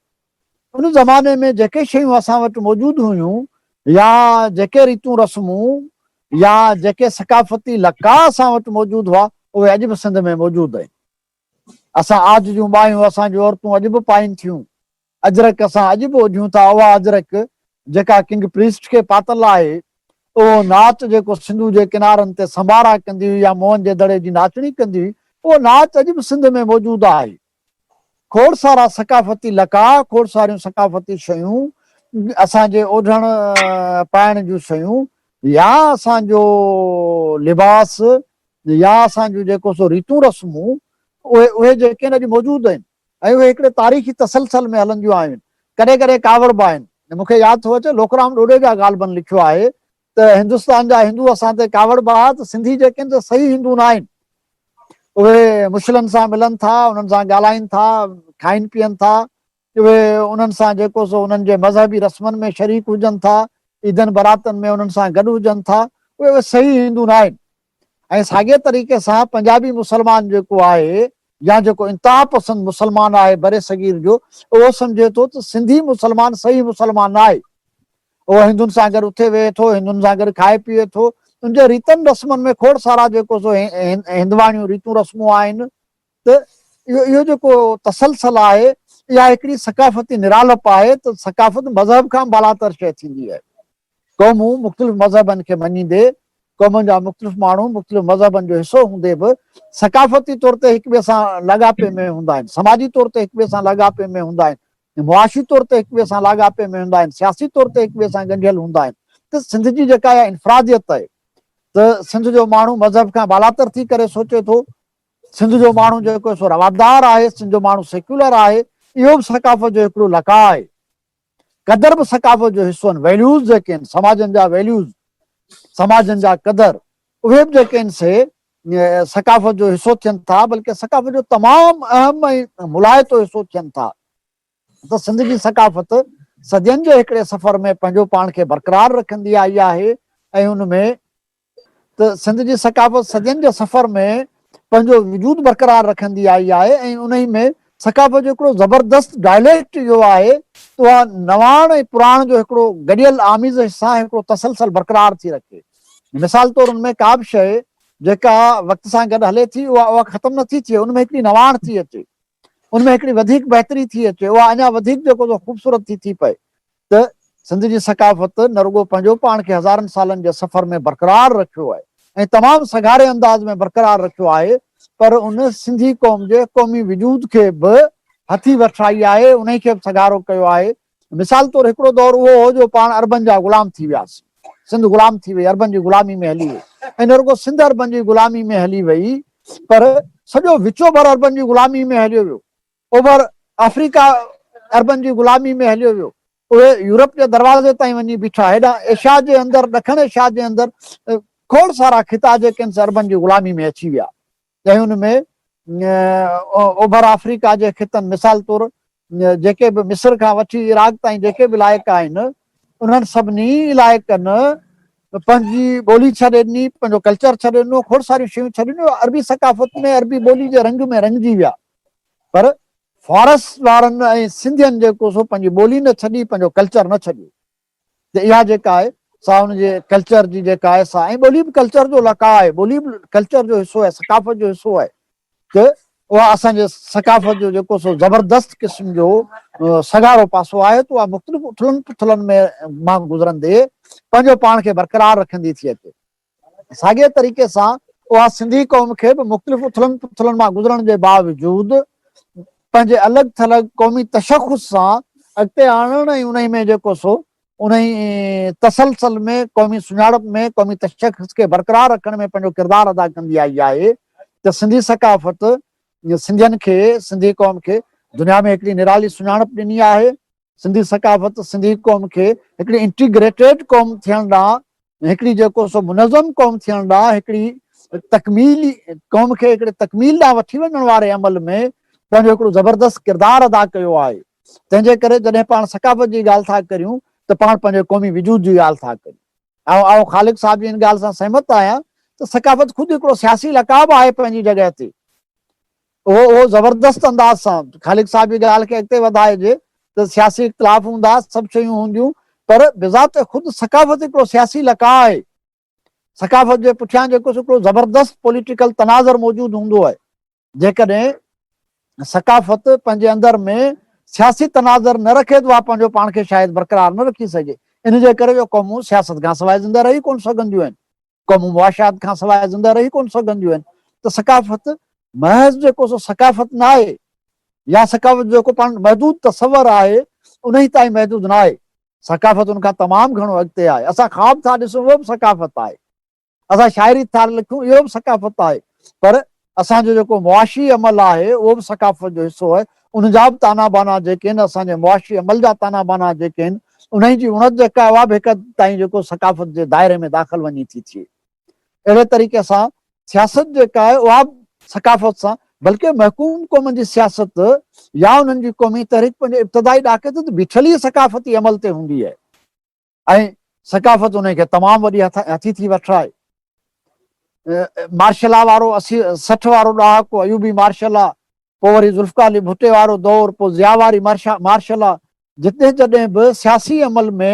ان زماني ۾ جيڪي شيون اسان وٽ موجود هيون يا جيڪي ريتون رسمون يا جيڪي ثقافتي لقاء اسان وٽ موجود هئا، اهي اڄ به سنڌ ۾ موجود آهن. اسان عاج جون ٻانهيون اسان جون عورتون اڄ به پائين ٿيون. اجرڪ اسان اڄ به اوڍيون ٿا، اها اجرڪ جيڪا ڪنگ پريسٽ کي پاتل آهي، اهو ناچ جيڪو سنڌو جي ڪنارن تي سنڀارا ڪندي هئي يا موهن جي دڙي جي ناچڻي ڪندي هئي، اهو ناچ اڄ به سنڌ ۾ موجود آهي. کوڙ سارا ثقافتي لقاء، کوڙ ساريون ثقافتي شيون، اسان جي اوڍڻ پائڻ جون شيون يا اسان جو لباس يا اسان جون جيڪو سو ريتون رسمون، اهي اهي جيڪي آهن اڄ موجود آهن. ۽ اهي هڪڙي تاريخي تسلسل ۾ هلنديون آيون. ڪڏهن ڪڏهن ڪاوڙبا آهن. مون کي ياد ٿو اچي لوڪرام ڏوڏيجا غالباً لکيو آهي ته هندستان جا هندو اسان تي ڪاوڙبا ها ته سنڌي جيڪي آهن سي صحيح هندو نه آهن. اهي مشلن سان ملن ٿا، انهن سان ڳالهائين ٿا، کائين پيئن ٿا، اهي انهن سان جيڪو سو انهن جي مذهبي رسمن ۾ شريڪ هجن ٿا، عيدن براتن ۾ انهن سان گڏ هجن ٿا، اهي صحيح هندو نه آهن. ۽ ساڳئي طريقي سان پنجابي مسلمان جيڪو آهي يا جيڪو انتها پسند مسلمان آهي برصغير جو اهو سمجهي ٿو ته سنڌي مسلمان صحيح مسلمان نه آهي. اهو هندن سان گڏ اٿي ويهي ٿو، هندن سان گڏ کائي پيئي ٿو، ان جي ريتن رسمن ۾ کوڙ سارا جيڪو سو هندواڻيون ريتون رسمون آهن ته اهو اهو جيڪو تسلسل آهي اها هڪڙي ثقافتي نرالپ آهي ته ثقافت مذهب کان بالاتر شيء ٿيندي آهي. قومون مختلف مذهبن کي مڃيندي، قومن جا مختلف ماڻهو مختلف مذهبن جو حصو هوندي به ثقافتي طور تي هڪ ٻئي سان لاڳاپي ۾ هوندا آهن، سماجي طور تي هڪ ٻئي سان لاڳاپي ۾ هوندا آهن، معاشي طور تي هڪ ٻئي سان لاڳاپي ۾ هوندا آهن، سياسي طور تي هڪ ٻئي سان ڳنڍيل هوندا آهن ته سنڌ جي جيڪا اها انفراديت آهي ته سنڌ جو ماڻهو مذهب کان بالاتر ٿي ڪري سوچي ٿو، سنڌ جو ماڻهو جيڪو سو روادار آهي، سنڌ جو ماڻهو سيڪيولر آهي، اهو به ثقافت جو هڪڙو لقاء آهي. قدر به ثقافت جو حصو آهن، ويليوز جيڪي آهن، سماجن جا ويليوز، سماجن جا قدر، اهي به جيڪي آهن سي ثقافت جو حصو ٿين ٿا، بلڪه ثقافت جو تمام اهم ۽ ملهائتو حصو ٿين ٿا. ته سنڌ جي ثقافت صدين جي هڪڙي سفر ۾ پنهنجو پاڻ کي برقرار رکندي آئي آهي ۽ ان ۾ ته سنڌ جي ثقافت صدين جي سفر ۾ پنهنجو وجود برقرار رکندي آئي آهي ۽ انهي ۾ ثقافت جو هڪڙو زبردست ڊائليڪٽ اهو آهي ته اها نواڻ ۽ پراڻ جو هڪڙو گڏيل آميزش سان هڪڙو تسلسل برقرار ٿي رکي. مثال طور ان ۾ ڪا به شيء جيڪا وقت سان گڏ هلي ٿي اها اها ختم نه ٿي ٿئي ان ۾ هڪڙي نواڻ ٿي اچي ان ۾ هڪڙي وڌيڪ بهتري ٿي اچي اها اڃا وڌيڪ جيڪو سو خوبصورت ٿي ٿي پئي ته سنڌ جي ثقافت نه رڳو پنهنجو پاڻ کي هزارن سالن جي سفر ۾ برقرار رکيو آهي ۽ تمام سگهاري انداز ۾ برقرار رکيو آهي پر ان سنڌي قوم جي قومي وجود کي به هٿي وٺرائي آهي، انهي کي به سگهارو ڪيو آهي. مثال طور هڪڙو دور اهو هو جو پاڻ عربن جا غلام ٿي وياسين. سنڌ غلام ٿي وئي، عربن جي غلامي ۾ هلي وئي ۽ نه رڳو سنڌ عربن جي غلامي ۾ هلي وئي پر سڄو وچوڀر عربن جي غلامي ۾ هليو ويو. اوڀر آفريڪا عربن جي غلامي ۾ هليو ويو. اهي يورپ جي دروازي تائين وڃي بيٺا. هيڏانهن ايشيا جي اندر، ڏکڻ ايشيا جي اندر کوڙ سارا خطا جيڪي آهن سي عربن جي غلامي ۾ اچي ويا. ۽ ان ۾ اوڀر آفريڪا جي خطن مثال طور جيڪي به مصر کان وٺي عراق تائين جيڪي به علائقا آهن انهن سڀني علائقن پنهنجي ٻولي ڇڏي ڏني، پنهنجو ڪلچر ڇڏي ڏنو، کوڙ ساريون شيون ڇڏي ڏنيون، عربي ثقافت ۾ عربي ٻولي جي رنگ ۾ رڱجي ويا. پر فارس وارن ۽ سنڌين جيڪو سو پنهنجي ٻولي نه ڇڏي، پنهنجو ڪلچر نه ڇڏيو. ته اها جيڪا آهي سا ان جي ڪلچر جي جيڪا آهي سا ۽ ٻولي به ڪلچر جو لقاء آهي، ٻولي به ڪلچر جو حصو آهي، ثقافت جو حصو آهي ته اها اسان جي ثقافت جو جيڪو سو زبردست قسم جو سگهارو پاسو آهي ته اها مختلف اٿلن پٿلن ۾ مان گذرندي پنهنجو پاڻ کي برقرار رکندي ٿي اچي. ساڳئي طريقي سان اها سنڌي قوم کي به مختلف اٿلن پٿلن مان گذرڻ جي باوجود پنهنجي الڳ ٿلڳ قومي تشخص سان اڳتي آڻڻ ۽ انهي ۾ جيڪو سو انهي تسلسل ۾ قومي سڃاڻپ ۾ قومي تشخص کي برقرار رکڻ ۾ پنهنجو ڪردار ادا ڪندي آئي آهي ته سنڌي ثقافت سنڌين کي سنڌي قوم کي دنيا ۾ هڪڙي نرالي سڃاڻپ ڏني آهي. سنڌي ثقافت سنڌي قوم کي هڪڙي انٽيگريٽيڊ قوم ٿيڻ ڏانهن هڪڙي جيڪو سو منظم قوم ٿيڻ ڏانهن هڪڙي تڪميلي قوم کي هڪڙي تڪميل ڏانهن وٺي وڃڻ واري عمل ۾ پنهنجو هڪڙو زبردست ڪردار ادا ڪيو آهي. تنهن جي ڪري جڏهن پاڻ ثقافت جي ڳالهه ٿا ڪريون ته پاڻ پنهنجي قومي وجود جي ڳالهه ٿا ڪريون. آئون خالق صاحب جي ان ڳالهه سان سهمت آهيان ته ثقافت خود هڪڙو سياسي لقاء به آهي پنهنجي جڳهه تي. اهو اهو زبردست انداز سان خالق صاحب جي ڳالهه کي اڳتي وڌائجي ته سياسي اختلاف هوندا، سڀ شيون هونديون پر بذات خود ثقافت هڪڙو سياسي لقاء آهي. ثقافت جي پٺيان جيڪو سو هڪڙو زبردست پوليٽيڪل تناظر موجود هوندو آهي. جيڪڏهن ثقافت پنهنجي اندر ۾ سياسي تناظر نه رکي ته اها پنهنجو پاڻ کي شايد برقرار نه رکي سگهي. ان جي ڪري جو قومون سياست کان سواء زنده رهي ڪونه سگهنديون آهن. قومون معاشيات کان سواء زنده رهي ڪونه سگهنديون آهن ته ثقافت محض جيڪو سو ثقافت نه آهي يا ثقافت جو جيڪو پاڻ محدود تصور آهي انهي تائين محدود نه آهي. ثقافت ان کان تمام گهڻو اڳتي آهي. اسان خواب ٿا ڏسون اهو به ثقافت آهي. اسان شاعري ٿا لکون اهو به ثقافت آهي. پر اسان جو جيڪو معاشي عمل آهي اهو به ثقافت جو حصو آهي. ان جا به تانا بانا جيڪي آهن اسان جي معاشي عمل جا تانا بانا جيڪي آهن انهي جي اڻت جيڪا آهي اها به هڪ حد تائين جيڪو ثقافت جي دائري ۾ داخل وڃي ٿي ٿئي. اهڙي طريقي سان سياست جيڪا آهي اها به ثقافت سان بلڪه محڪوم قومن جي سياست يا انهن جي قومي تحريڪ پنهنجي ابتدائي ڏاڪي تي ته بيٺل ئي ثقافتي عمل تي هوندي آهي ۽ ثقافت انهي کي تمام وڏي هٿي ٿي وٺرائي. مارشلا وارو 80 60 وارو ڏهاڪو ايوبي مارشلا پوء وري ذوالفقار علي ڀٽي وارو دور، پوء ضياء واري مارشل لا، جتي جڏهن به سياسي عمل ۾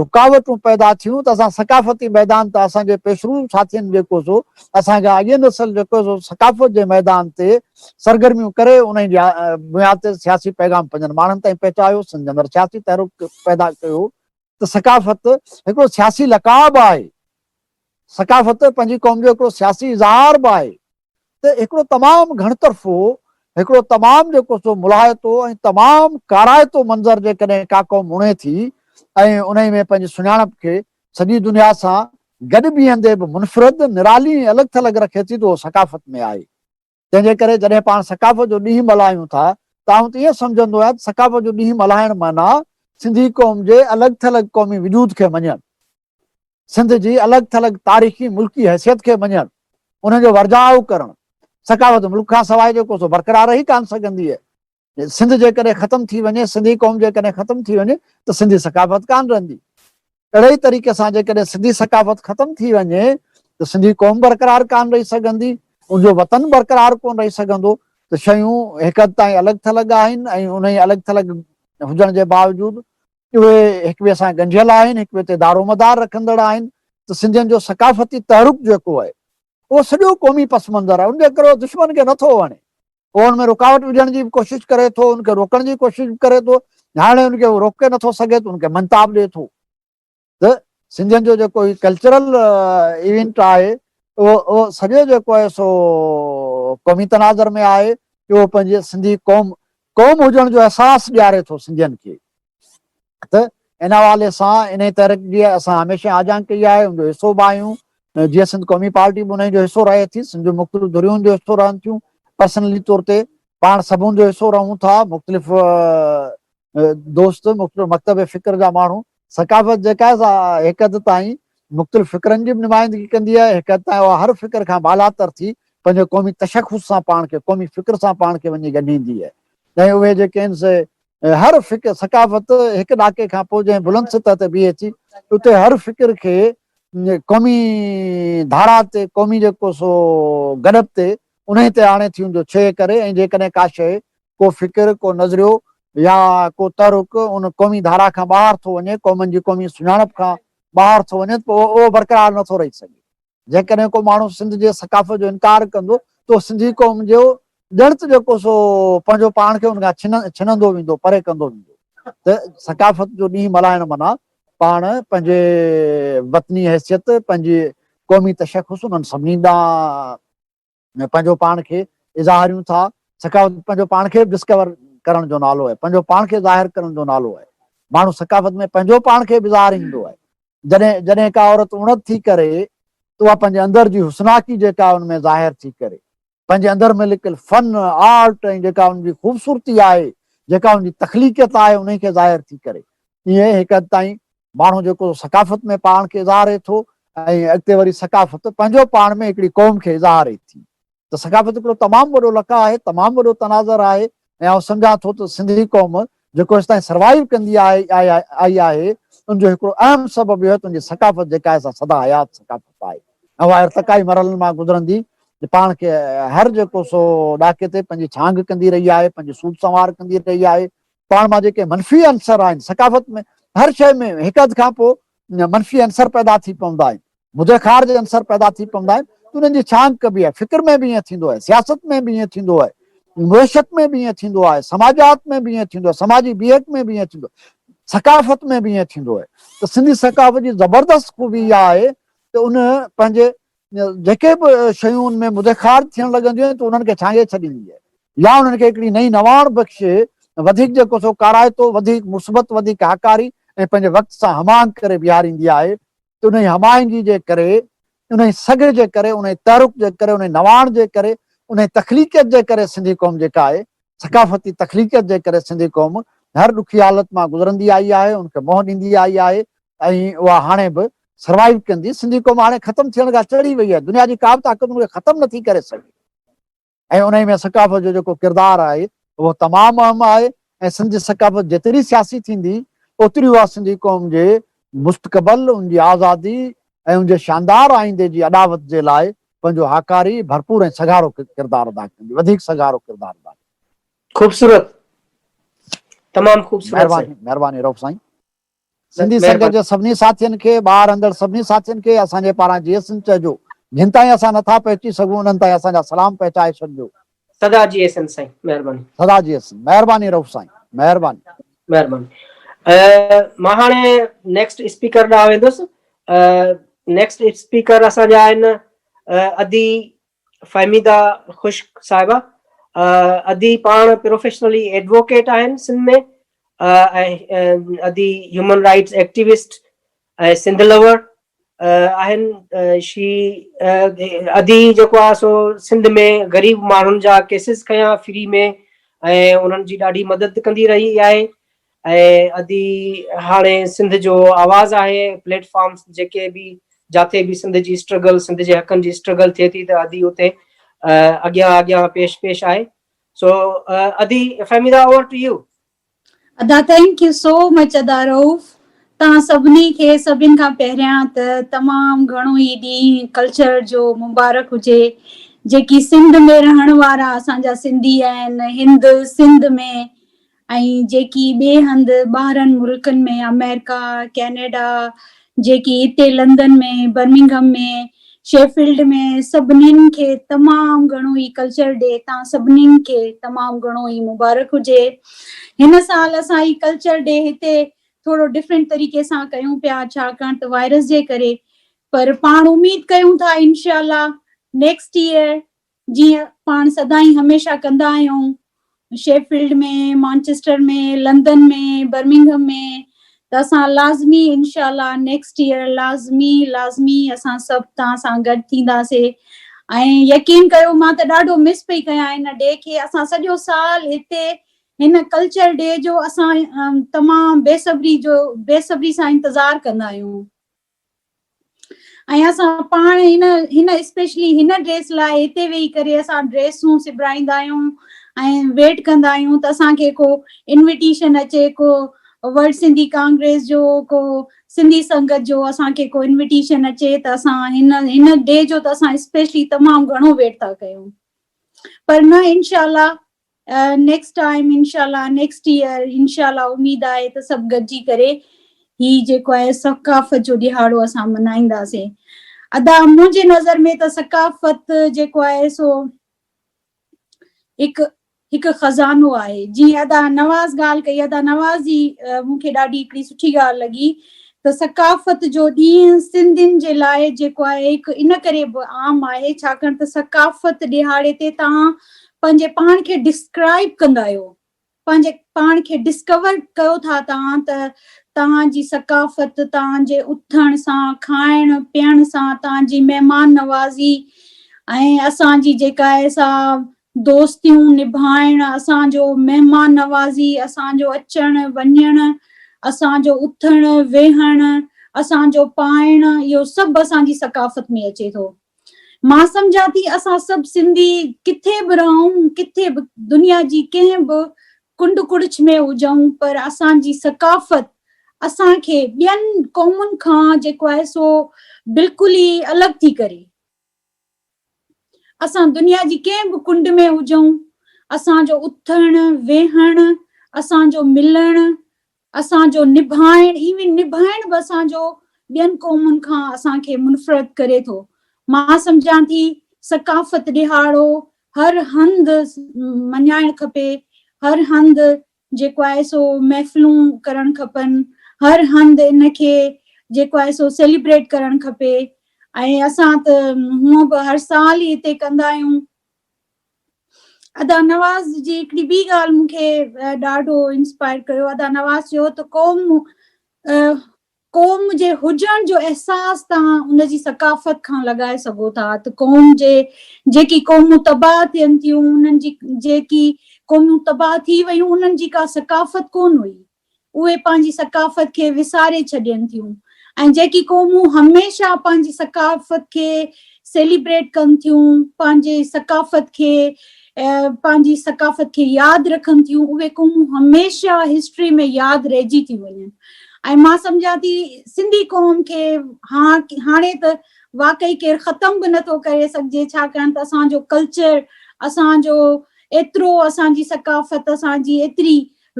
رڪاوٽون پيدا ٿيون ته اسان ثقافتي ميدان تان اسان جي پيشرو ساٿين جيڪو سو اسان کان اڳين نسل جيڪو سو ثقافت جي ميدان تي سرگرميون ڪري انهي جي بنياد تي سياسي پيغام پنهنجن ماڻهن تائين پهچايو، سنڌ جي اندر سياسي تحرڪ پيدا ڪيو ته ثقافت هڪڙو سياسي لقاء به آهي، ثقافت پنهنجي قوم جو هڪڙو سياسي اظهار به آهي ته هڪڙو تمام گهڻ طرفو، هڪڙو تمام جيڪو سو ملهائتو ۽ تمام ڪارائتو منظر جيڪڏهن ڪا قوم اڻي ٿي ۽ انهي ۾ پنهنجي سڃاڻپ کي سڄي دنيا سان گڏ بيهندي به منفرد، نرالي ۽ الڳ ٿلڳ رکي ٿي ته اهو ثقافت ۾ آهي. تنهن جي ڪري جڏهن پاڻ ثقافت جو ڏينهن ملهايون ٿا ته آئون ته ائين سمجهندو آهيان ته ثقافت جو ڏينهن ملهائڻ معنيٰ سنڌي قوم جي الڳ ٿلڳ قومي وجود کي مڃڻ، سنڌ جي الڳ ٿلڳ تاريخي ملڪي حيثيت کي مڃڻ، ان جو ورجاء ڪرڻ. ثقافت ملڪ کان سواء جيڪو سو برقرار رهي ڪانه سگهندي آهي. سنڌ جيڪڏهن ختم ٿي وڃي، سنڌي قوم جيڪڏهن ختم ٿي وڃي ته سنڌي ثقافت ڪانه رهندي. اهڙي ئي طريقي سان جيڪڏهن سنڌي ثقافت ختم ٿي وڃي ته سنڌي قوم برقرار ڪانه رهي سگهندي، ان جو وطن برقرار ڪونه رهي سگهندو ته شيون هڪ حد تائين الڳ ٿلڳ آهن ۽ انهي الڳ ٿلڳ هجڻ جي باوجود اهي هڪ ٻئي سان ڳنڍيل آهن، هڪ ٻئي تي دارومدار رکندڙ آهن ته سنڌين جو ثقافتي تحرڪ جيڪو آهي اهو سڄو قومي پس منظر آهي، ان جي ڪري اهو دشمن کي نٿو وڻي. هو ان ۾ رڪاوٽ وجهڻ جي به ڪوشش ڪري ٿو، ان کي روڪڻ جي ڪوشش به ڪري ٿو، هاڻي ان کي هو روڪي نٿو سگهي ته ان کي مڃتا به ڏئي ٿو ته سنڌين جو جيڪو هي ڪلچرل ايونٽ آهي اهو اهو سڄو جيڪو آهي سو قومي تناظر ۾ آهي، اهو پنهنجي سنڌي قوم قوم هجڻ جو احساس ڏياري ٿو سنڌين کي ته ان حوالي سان انهي تحريڪ جي اسان هميشه آجيان ڪئي آهي، ان جو حصو به آهيون، جيئن سنڌ قومي پارٽي به انهي جو حصو رهي ٿي، سنڌ جون مختلف ڌريون ان جو حصو رهن ٿيون، پرسنلي طور تي پاڻ سڀ ان جو حصو رهون ٿا، مختلف دوست، مختلف مڪتب فڪر جا ماڻهو، ثقافت جيڪا آهي سا هڪ حد تائين مختلف فڪرن جي به نمائندگي ڪندي آهي، هڪ حد تائين اها هر فڪر کان بالاتر ٿي پنهنجي قومي تشخص سان پاڻ کي، قومي فڪر سان پاڻ کي وڃي ڳنڍيندي آهي ۽ اهي جيڪي آهن سي هر فڪر، ثقافت هڪ ڏاڪي کان پوء جنهن بلند سطح تي بيهي ٿي، اتي هر فڪر کي قومي ڌارا تي، قومي جيڪو سو گڏپ تي، انهي تي آڻي ٿي ان جو ڇيهه ڪري ۽ جيڪڏهن ڪا شيء، ڪو فڪر، ڪو نظريو يا ڪو تحرڪ ان قومي ڌارا کان ٻاهر ٿو وڃي، قومن جي قومي سڃاڻپ کان ٻاهر ٿو وڃي ته پوء اهو برقرار نٿو رهي سگهي. جيڪڏهن ڪو ماڻهو سنڌ جي ثقافت جو انڪار ڪندو ته اهو سنڌي قوم جو ڄڻ ته جيڪو سو پنهنجو پاڻ کي ان کان ڇنندو ويندو، پري ڪندو ويندو ته ثقافت جو ڏينهن ملهائڻ معنيٰ پاڻ پنهنجي وطني حيثيت، پنهنجي قومي تشخص انهن سڀني ڏانهن پنهنجو پاڻ کي اظهاريون ٿا. ثقافت پنهنجو پاڻ کي به ڊسڪور ڪرڻ جو نالو آهي، پنهنجو پاڻ کي ظاهر ڪرڻ جو نالو آهي. ماڻهو ثقافت ۾ پنهنجو پاڻ کي به ظاهر ايندو آهي. جڏهن جڏهن ڪا عورت اڻت ٿي ڪري ته اها پنهنجي اندر جي حسناڪي جيڪا ان ۾ ظاهر ٿي ڪري، پنهنجي اندر ۾ لڪل فن، آرٽ ۽ جيڪا ان جي خوبصورتي آهي، جيڪا ان جي تخليقيت آهي انهي کي ظاهر ٿي ڪري. ائين هڪ حد تائين ماڻهو جيڪو ثقافت ۾ پاڻ کي اظهاري ٿو ۽ اڳتي وري ثقافت پنهنجو پاڻ ۾ هڪڙي قوم کي اظهاري ٿي. ته ثقافت هڪڙو تمام وڏو لقاء آهي، تمام وڏو تناظر آهي ۽ آئون سمجهان ٿو ته سنڌي قوم جيڪو هيستائين سروائيو ڪندي آئي آهي ان جو هڪڙو اهم سبب اهو آهي ته ان جي ثقافت جيڪا آهي سا سدا حيات ثقافت آهي ۽ اها ارتقائي مرحلن مان گذرندي پاڻ کي هر جيڪو سو ڏاڪي تي پنهنجي ڇانگ ڪندي رهي آهي، پنهنجي سوڌ سنوار ڪندي رهي آهي. پاڻ مان جيڪي منفي عنصر آهن ثقافت ۾ هر شيء ۾ هڪ اڌ کان پوء منفي عنصر پيدا ٿي پوندا آهن، مدي خارج عنصر پيدا ٿي پوندا آهن ته انهن جي ڇانگ ڪبي آهي. فڪر ۾ به ائين ٿيندو آهي، سياست ۾ به ائين ٿيندو آهي، معيشت ۾ به ائين ٿيندو آهي، سماجيات ۾ به ائين ٿيندو آهي، سماجي بيهڪ ۾ به ائين ٿيندو آهي، ثقافت ۾ به ائين ٿيندو آهي ته سنڌي ثقافت جي زبردست خوبي اها آهي ته ان پنهنجي جيڪي به شيون ان ۾ مدي خارج ٿيڻ لڳنديون آهن ته انهن کي ڇانگي ڇڏيندي آهي يا انهن کي هڪڙي نئين نواڻ بخشي وڌيڪ جيڪو سو ڪارائتو، وڌيڪ مثبت، وڌيڪ هاڪاري ۽ پنهنجي وقت سان هم آهنگ ڪري بيهاريندي آهي ته انهي هم آهنگي جي ڪري، انهي سگهه جي ڪري، انهي تحرڪ جي ڪري، انهي نواڻ جي ڪري، انهي تخليقيت جي ڪري سنڌي قوم جيڪا آهي، ثقافتي تخليقيت جي ڪري سنڌي قوم هر ڏکي حالت مان گذرندي آئي آهي، ان کي منهن ڏيندي آئي آهي ۽ اها هاڻي به سروائيو ڪندي. سنڌي قوم هاڻي ختم ٿيڻ کان چڙهي وئي آهي، دنيا جي ڪا به طاقت ان کي ختم نٿي ڪري سگهي. ۽ انهي ۾ ثقافت جو جيڪو ڪردار آهي اهو تمام اهم آهي ۽ سنڌ جي ثقافت جيتري سياسي ٿيندي اوتري اها سنڌي قوم جي مستقبل، ان جي آزادي ۽ ان جي شاندار آئيندي جي اڏاوت جي لاء پنهنجو هاڪاري، ڀرپور ۽ سگهارو ڪردار ادا ڪندي، وڌيڪ سگهارو ڪردار ادا ڪندي. خوبصورت تمام خوبصورت سائين. مهرباني مهرباني رئوف سائين. سنڌي سنگت جي سڀني ساٿين کي، ٻاهر رهندڙ سڀني ساٿين کي اسان جي پاران جيئي سنڌ چئجو. جن تائين اسان نٿا پهچي سگهون انهن تائين اسان جا سلام پهچائي ڇڏجو. سدا جيئي سنڌ سائين مهرباني. سدا جيئي سنڌ. مهرباني رئوف سائين. مهرباني. مهرباني. مان هاڻي نيڪسٽ اسپيڪر ڏانهن ويندس. نيڪسٽ اسپيڪر اسان جا آهن ادي فهميده خشڪ صاحبه. ادي پاڻ پروفيشنلي ايڊووڪيٽ آهن سنڌ ۾ ۽ ادي human rights activist ۽ Sindh lover آهن. شي ادي جيڪو آهي سو سنڌ ۾ غريب ماڻهن جا ڪيسز کنيا فري ۾ ۽ انهن جي ڏاڍي مدد ڪندي رهي آهي ۽ ادي هاڻي سنڌ جو آواز آهي پليٽ فارمس جيڪي به جاٿي به سنڌ جي اسٽرگل سنڌ جي حقن جي اسٽرگل ٿئي ٿي ته ادي اتي اڳيان اڳيان پيش پيش آهي سو ادي فهميده اوور ٽو يو. ادا thank you سو مچ ادا رئوف توهان سڀني کي سڀن کان پهريان ته تمام گهڻو هي ڏينهن ڪلچر جو مبارڪ هجي جيڪي سنڌ ۾ رهڻ وارا اسان جا سنڌي آهن هند سنڌ ۾ ۽ جيڪي ٻئي هنڌ ٻاهرن ملڪن ۾ آمريڪا، ڪينيڊا، جيڪي هتي لندن ۾، برمنگهم ۾، شيفيلڊ ۾ سڀنين کي تمام گهڻو هي ڪلچر ڊي تان سڀنين کي تمام گهڻو هي مبارڪ هجي. هن سال اسان هي ڪلچر ڊي هتي ٿورو ڊفرنٽ طريقي سان ڪيون پيا ڇاڪاڻ ته وائرس جي ڪري پر پاڻ اميد ڪيون ٿا انشاء الله نيڪسٽ ايئر جيئن پاڻ سدائين هميشه ڪندا آهيون، شيفيلڊ ۾، مانچسٽر ۾، لندن ۾، برمنگهم ۾ ته اسان لازمي انشاء الله نيڪسٽ ايئر لازمي لازمي اسان سڀ توهان سان گڏ ٿينداسي ۽ يقين ڪيو مان ته ڏاڍو مس پئي ڪيان ان ڊي کي اسان سڄو سال هتي هن ڪلچر ڊي جو اسان تمام بيصبري جو بيصبري سان انتظار ڪندا آهيون. ۽ اسان پاڻ هن هن اسپيشلي هن ڊريس لاء هتي ويهي ڪري اسان ڊريسون سبرائيندا آهيون ۽ ويٽ ڪندا آهيون ته اسان کي ڪو انويٽيشن اچي ڪو ورلڊ سنڌي ڪانگريس جو ڪو سنڌي سنگت جو اسان کي ڪو انويٽيشن اچي ته اسان هن هن ڊي جو ته اسان اسپيشلي تمام گهڻو ويٽ ٿا ڪيون پر نه انشاء الله نيڪسٽ ٽائيم انشاء الله نيڪسٽ ايئر انشاء الله اميد آهي ته سڀ گڏجي ڪري هي جيڪو آهي ثقافت جو ڏهاڙو اسان منائينداسين ادا منهنجي نظر ۾ ته ثقافت جيڪو آهي سو هڪ هڪ خزانو آهي جيئن ادا نواز ڳالهه ڪئي ادا نواز جي مون کي ڏاڍي هڪڙي سٺي ڳالهه لڳي ته ثقافت جو ڏينهن سنڌين جي لاء جيڪو آهي هڪ ان ڪري به عام آهي ڇاڪاڻ ته ثقافت ڏهاڙي تي توهان پنهنجي پاڻ کي ڊسڪرائب ڪندا آهيو، پنهنجي پاڻ کي ڊسڪور ڪيو ٿا توهان ته توهان جي ثقافت، توهان جي اٿڻ سان، کائڻ پيئڻ سان، توهان جي مهمان نوازي ۽ اسان جي جيڪا آهي سا دوستيون نڀائڻ، اسان جو مهمان نوازي، اسان جو اچڻ وڃڻ، اسان جو اٿڻ ويهڻ، اسان جو پائڻ اهو سڀ اسان جي ثقافت ۾ اچي ٿو. مان سمجهان ٿي اسان سڀ سنڌي ڪٿي به رهون، ڪٿي به دنيا جي ڪنهن به ڪنڊ ڪڙڇ ۾ هجون پر اسان جي ثقافت اسان کي ٻين قومن کان جيڪو آهي سو بلڪل ئي الڳ ٿي ڪري. اسان دنيا جي ڪنهن به ڪنڊ ۾ هجون اسان جو اٿڻ ويهڻ، اسان جو ملڻ، اسان جو نڀائڻ ايون نڀائڻ به اسان جو ٻين قومن کان اسان کي منفرد ڪري ٿو. مان سمجهان ٿي ثقافت ڏهاڙو هر هنڌ مڃائڻ کپي، هر هنڌ جيڪو آهي سو محفلون ڪرڻ کپن، هر هنڌ ان کي جيڪو آهي سو سيليبريٽ ڪرڻ کپي ۽ اسان ته هونء به هر سال ئي هتي ڪندا آهيون. ادا نواز جي هڪڙي ٻي ڳالهه مون کي ڏاڍو انسپائر ڪيو ادا نواز چيو ته قوم قوم جي هجڻ جو احساس توهان ان جي ثقافت کان لڳائي سگهو ٿا ته قوم جي جيڪي قومون تباهه ٿين ٿيون انهن جي جيڪي قومون تباهه ٿي ويون انهن جي ڪا ثقافت ڪونه هئي اهي پنهنجي ثقافت کي وساري ڇڏين ٿيون ۽ جيڪي قومون هميشه پنهنجي ثقافت کي سيليبريٽ ڪن ٿيون، پنهنجي ثقافت کي پنهنجي ثقافت کي ياد رکن ٿيون اهي قومون هميشه هسٽري ۾ ياد رهجي ٿيون وڃن ۽ مان سمجهان ٿي سنڌي قوم کي هاڻي ته واقعي ڪير ختم به نٿو ڪري سگهجي ڇاڪاڻ ته اسان جو ڪلچر اسان جو ايترو اسان جي ثقافت اسان جي ايتري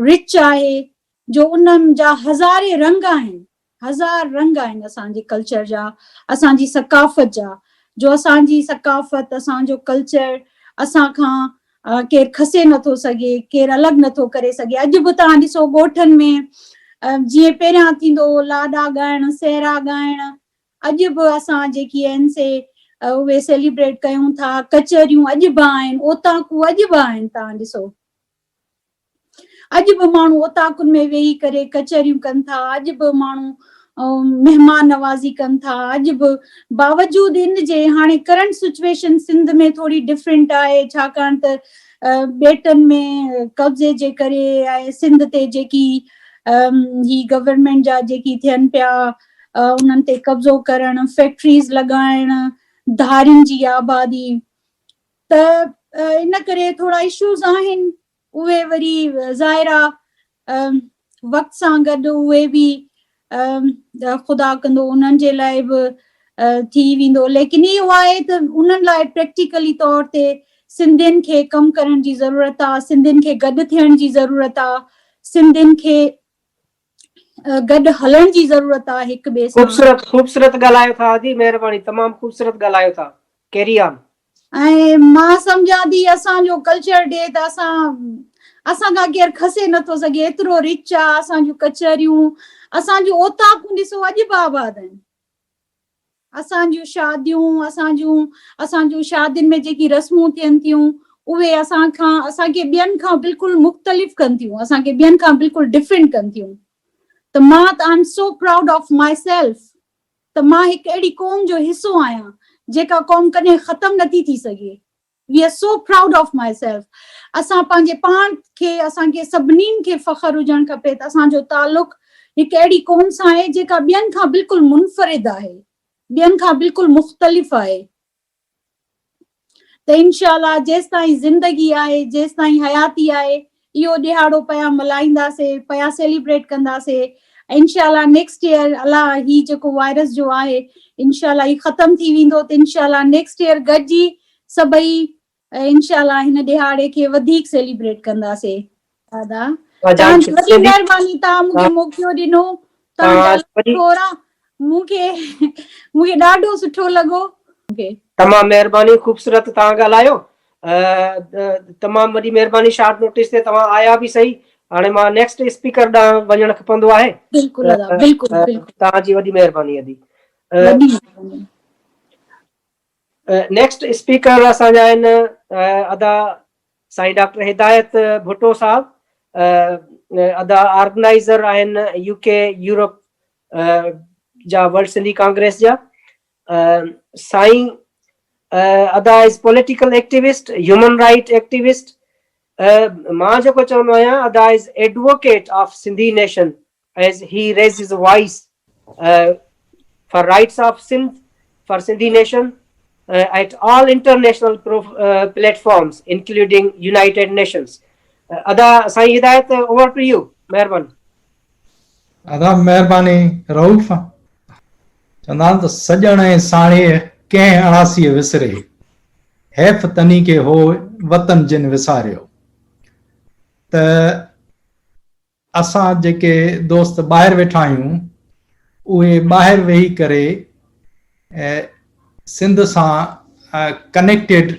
رچ آهي جو انهن جا هزارين رنگ آهن، هزار رنگ آهن اسان جي ڪلچر جا، اسان جي ثقافت جا، جو اسان جي ثقافت، اسان جو ڪلچر اسان کان ڪير کسي نٿو سگهي، ڪير الڳ نٿو ڪري سگهي. اڄ به توهان ڏسو ڳوٺن ۾ جيئن پهريان ٿيندو هو لاڏا ڳائڻ، سهرا ڳائڻ، اڄ به اسان جيڪي آهن سي اهي سيليبريٽ ڪيون ٿا، ڪچهريون اڄ به آهن، اوطاقون اڄ به آهن توهان ڏسو. اڄ به ماڻهو اوطاقن ۾ ويهي ڪري ڪچهريون ڪن ٿا، اڄ به ماڻهو مهمان نوازي ڪن ٿا، اڄ به باوجود ان جي هاڻي ڪرنٽ سچويشن سنڌ ۾ ٿوري ڊفرنٽ آهي ڇاڪاڻ ته ٻيٽن ۾ قبضي جي ڪري ۽ سنڌ تي جيڪي هي گورنمينٽ جا جيڪي ٿين پيا انهن تي قبضو ڪرڻ، فيڪٽريز لڳائڻ، ڌارين جي آبادي ته ان ڪري ٿورا اشوز آهن اهي وري ظاهر آ وقت سان گڏ اهي به خدا ڪندو انهن جي لاء به ٿي ويندو ليڪن اهو آهي ته انهن لاء پريڪٽيڪلي طور تي سنڌين کي ڪم ڪرڻ جي ضرورت آ سنڌين کي گڏ ٿيڻ جي ضرورت آ سنڌين کي گڏ هلڻ جي ضرورت آ هڪ ٻئي سان. خوبصورت خوبصورت ڳالهايو ٿا ادي مهرباني تمام خوبصورت ڳالهايو ٿا ڪيري آن. ۽ مان سمجهان ٿي اسان جو ڪلچر ڊي ته اسان اسان کان ڪير کسي نٿو سگهي ايترو رچ آ اسان جون ڪچهريون اسان جون اوطاقون ڏسو اڄ به آباد آهن. اسان جون شاديون، اسان جون اسان جون شادين ۾ جيڪي رسمون ٿين ٿيون اهي اسان کان اسان کي ٻين کان بلڪل مختلف ڪن ٿيون اسان کي ٻين کان بلڪل ڊفرنٽ ڪن ٿيون ته مان ته I am so proud of myself ته مان هڪ اهڙي قوم جو حصو آهيان جيڪا قوم ڪڏهن ختم نٿي ٿي سگهي. We are so proud of myself اسان پنهنجي پاڻ کي اسان کي سڀنين کي فخر هجڻ کپي ته اسان جو تعلق هڪ اهڙي قوم سان آهي جيڪا ٻين کان بلڪل منفرد آهي ٻين کان بلڪل مختلف آهي ته انشاء الله جيستائين زندگي آهي جيستائين حياتي آهي اهو ڏهاڙو پيا ملهائينداسي پيا سيليبريٽ ڪنداسي انشاء الله نيڪسٽ ايئر الله هي جيڪو وائرس جو آهي انشاء الله هي ختم ٿي ويندو ته انشاء الله نيڪسٽ ايئر گڏجي سڀئي انشاء الله هن ڏهاڙي کي وڌيڪ سيليبريٽ ڪنداسي. دادا توهان جي وڏي مهرباني توهان مون کي موقعو ڏنو توهان جا لک ٿورا مون کي مون کي ڏاڍو سٺو لڳو. تمام مهرباني خوبصورت توهان ڳالهايو تمام وڏي مهرباني شارٽ نوٽيس تي توهان آيا به سهي هاڻي مان نيڪسٽ اسپيڪر ڏانهن وڃڻ کپندو آهي بلڪل ادا بلڪل بلڪل توهان جي وڏي مهرباني ادي وڏي مهرباني. نيڪسٽ اسپيڪر اسان جا آهن ادا. سائين ڊاڪٽر هدايت ڀٽو صاحب ادا آرگنائيزر آهن يو ڪي يورپ جا ورلڊ سنڌي ڪانگريس جا. سائين ادا is political activist, human right activist, مان جيڪو چوندو آهيان ادا is advocate of Sindhi nation as he raise his voice for rights of Sindh, for Sindhi nation at all international platforms including United Nations. ادا سائين هدايت اوور ٽو you, مهرباني. ادا مهرباني رئوف. چوندا آهن ته سڄڻ ۽ ساڻيهه ڪنهن اڻاسيء وسري، حيف تني کي هوء وطن جن وساريو. ته اسان جيڪي دوست ٻاهر ويٺا آهيون اهي ٻاهر ويهي ڪري سنڌ سان ڪنيڪٽيڊ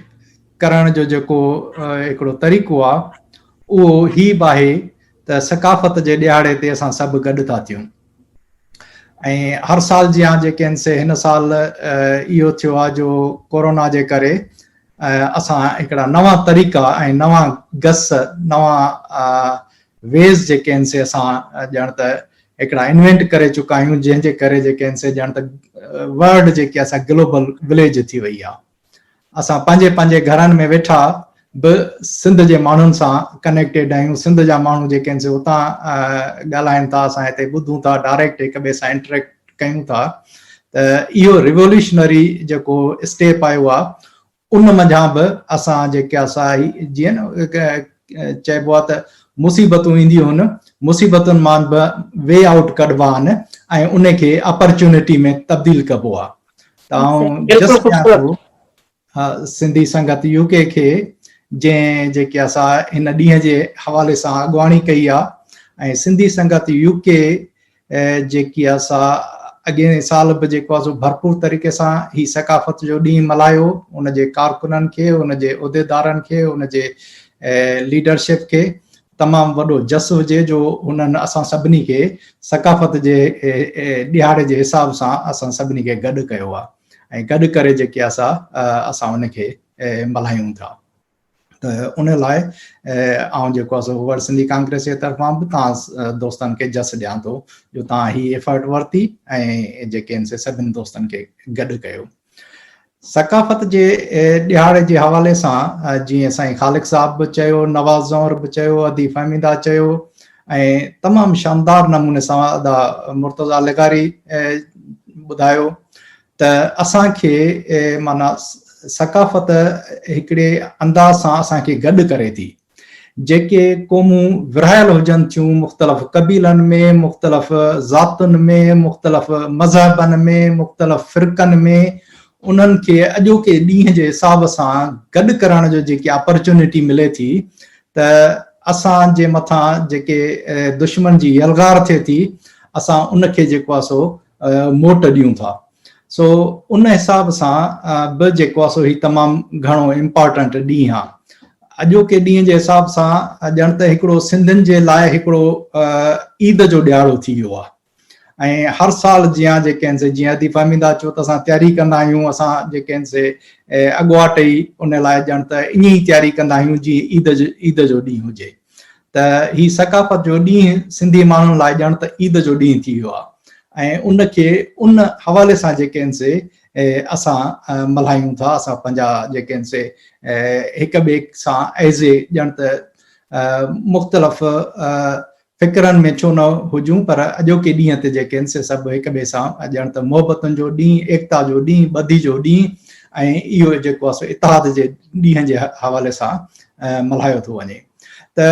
ڪرڻ جو جيڪو هڪڙو طريقو آهي اهو هي به آهي ته ثقافت جي ڏهاڙي تي اسان سڀ گڏ ٿا ٿيون ۽ هر سال جيان جيڪي آهن سي هن سال اهو ٿيو آهي جو ڪورونا جي ڪري اسان هڪڙا نوان طريقا ۽ نوان گس نوان ويز جيڪي آهن سي اسان ڄڻ ته هڪڙا انوينٽ ڪري چڪا آهيون جنهن جي ڪري جيڪي آهن سي ڄڻ ته ورلڊ جيڪي آهي سا گلوبل وليج ٿي وئي آهي اسان پنهنجي پنهنجي گهرن ۾ ويٺا به سنڌ جي ماڻهن سان ڪنيڪٽيڊ آهيون سنڌ جا ماڻهو جيڪي آهن سي اتان ڳالهائن ٿا اسان هتي ٻڌون ٿا ڊائريڪٽ هڪ ٻئي سان انٽريڪٽ ڪيون ٿا ته اهو ريولوشنري جيڪو اسٽيپ آيو آهي ان منجهان به اسان جيڪي آ سا جيئن چئبو آ ته مصيبتون اينديون هن مصيبتن مان به وي آئوٽ ڪڍبا آهن ۽ ان کي اپرچونٽي ۾ تبديل ڪبو آ ته آئون جس ڏيان ٿو سنڌي سنگت يو ڪي کي جنهن جيڪي آ سا هن ڏينهن جي حوالي سان اڳواڻي ڪئي آ ۽ سنڌي سنگت يو ڪي جيڪي آ سا اڳئين سال به جيڪو آ سو ڀرپور طريقي سان هي ثقافت جو ڏينهن ملهايو ان جي ڪارڪنن کي ان جي عهديدارن کي ان جي ليڊرشپ کي تمام وڏو جس هجي جو هنن اسان سڀني کي ثقافت جي ڏهاڙي جي حساب سان اسان سڀني کي گڏ ڪيو آ ۽ گڏ ڪري جيڪي آ سا اسان ان کي ملهايون ٿا ته ان لاء آئون جيڪو آهي سو ورلڊ سنڌي ڪانگريس جي طرفان به توهان دوستن کي جس ڏيان ٿو جو توهان هي ايفرٽ ورتي ۽ جيڪي آهن سي سڀني دوستن کي گڏ ڪيو. ثقافت جي ڏهاڙي جي حوالي سان جيئن سائين خالق صاحب به چيو، نواز زئور به چيو، ادي فهميده چيو ۽ تمام شاندار نموني سان ادا مرتضيٰ لغاري ٻڌايو ته اسان کي معنيٰ ثقافت هڪڙي انداز سان اسان کي گڏ ڪري ٿي. جيڪي قومون ورهايل هجن ٿيون مختلف قبيلن ۾، مختلف ذاتن ۾، مختلف مذهبن ۾، مختلف فرقن ۾ انهن کي اڄوڪي ڏينهن جي حساب سان گڏ ڪرڻ جو جيڪي اپرچونٽي ملي ٿي ته اسان جي مٿان جيڪي دشمن جي يلغار ٿئي ٿي اسان ان کي جيڪو آهي سو موٽ ڏيون ٿا سو ان حساب سان به جيڪو آهي سو هي تمام گهڻو امپارٽنٽ ڏينهن آهي اڄوڪي ڏينهن جي حساب سان ڄڻ ته هڪڙو سنڌين جي لاء هڪڙو عيد جو ڏيهاڙو ٿي ويو آهي ۽ هر سال جيان جيڪي آهن سي جيئن ادي فهميده چيو ته اسان تياري ڪندا آهيون اسان جيڪي آهن سي اڳواٽ ئي ان لاء ڄڻ ته ائين ئي تياري ڪندا آهيون جيئن عيد عيد جو ڏينهن هجي ته هي ثقافت جو ڏينهن سنڌي ماڻهن لاء ڄڻ ته عيد جو ڏينهن ٿي ويو آهي ۽ ان کي ان حوالي سان جيڪي آهن سي اسان ملهايون ٿا اسان پنهنجا جيڪي آهن سي هڪ ٻئي سان ايز اي ڄڻ ته مختلف فڪرن ۾ ڇو نه هجون پر اڄوڪي ڏينهن تي جيڪي آهن سي سڀ هڪ ٻئي سان ڄڻ ته محبتن جو ڏينهن، ايڪتا جو ڏينهن، ٻڌي جو ڏينهن ۽ اهو جيڪو آهي سو اتحاد جي ڏينهن جي حوالي سان ملهايو ٿو وڃي ته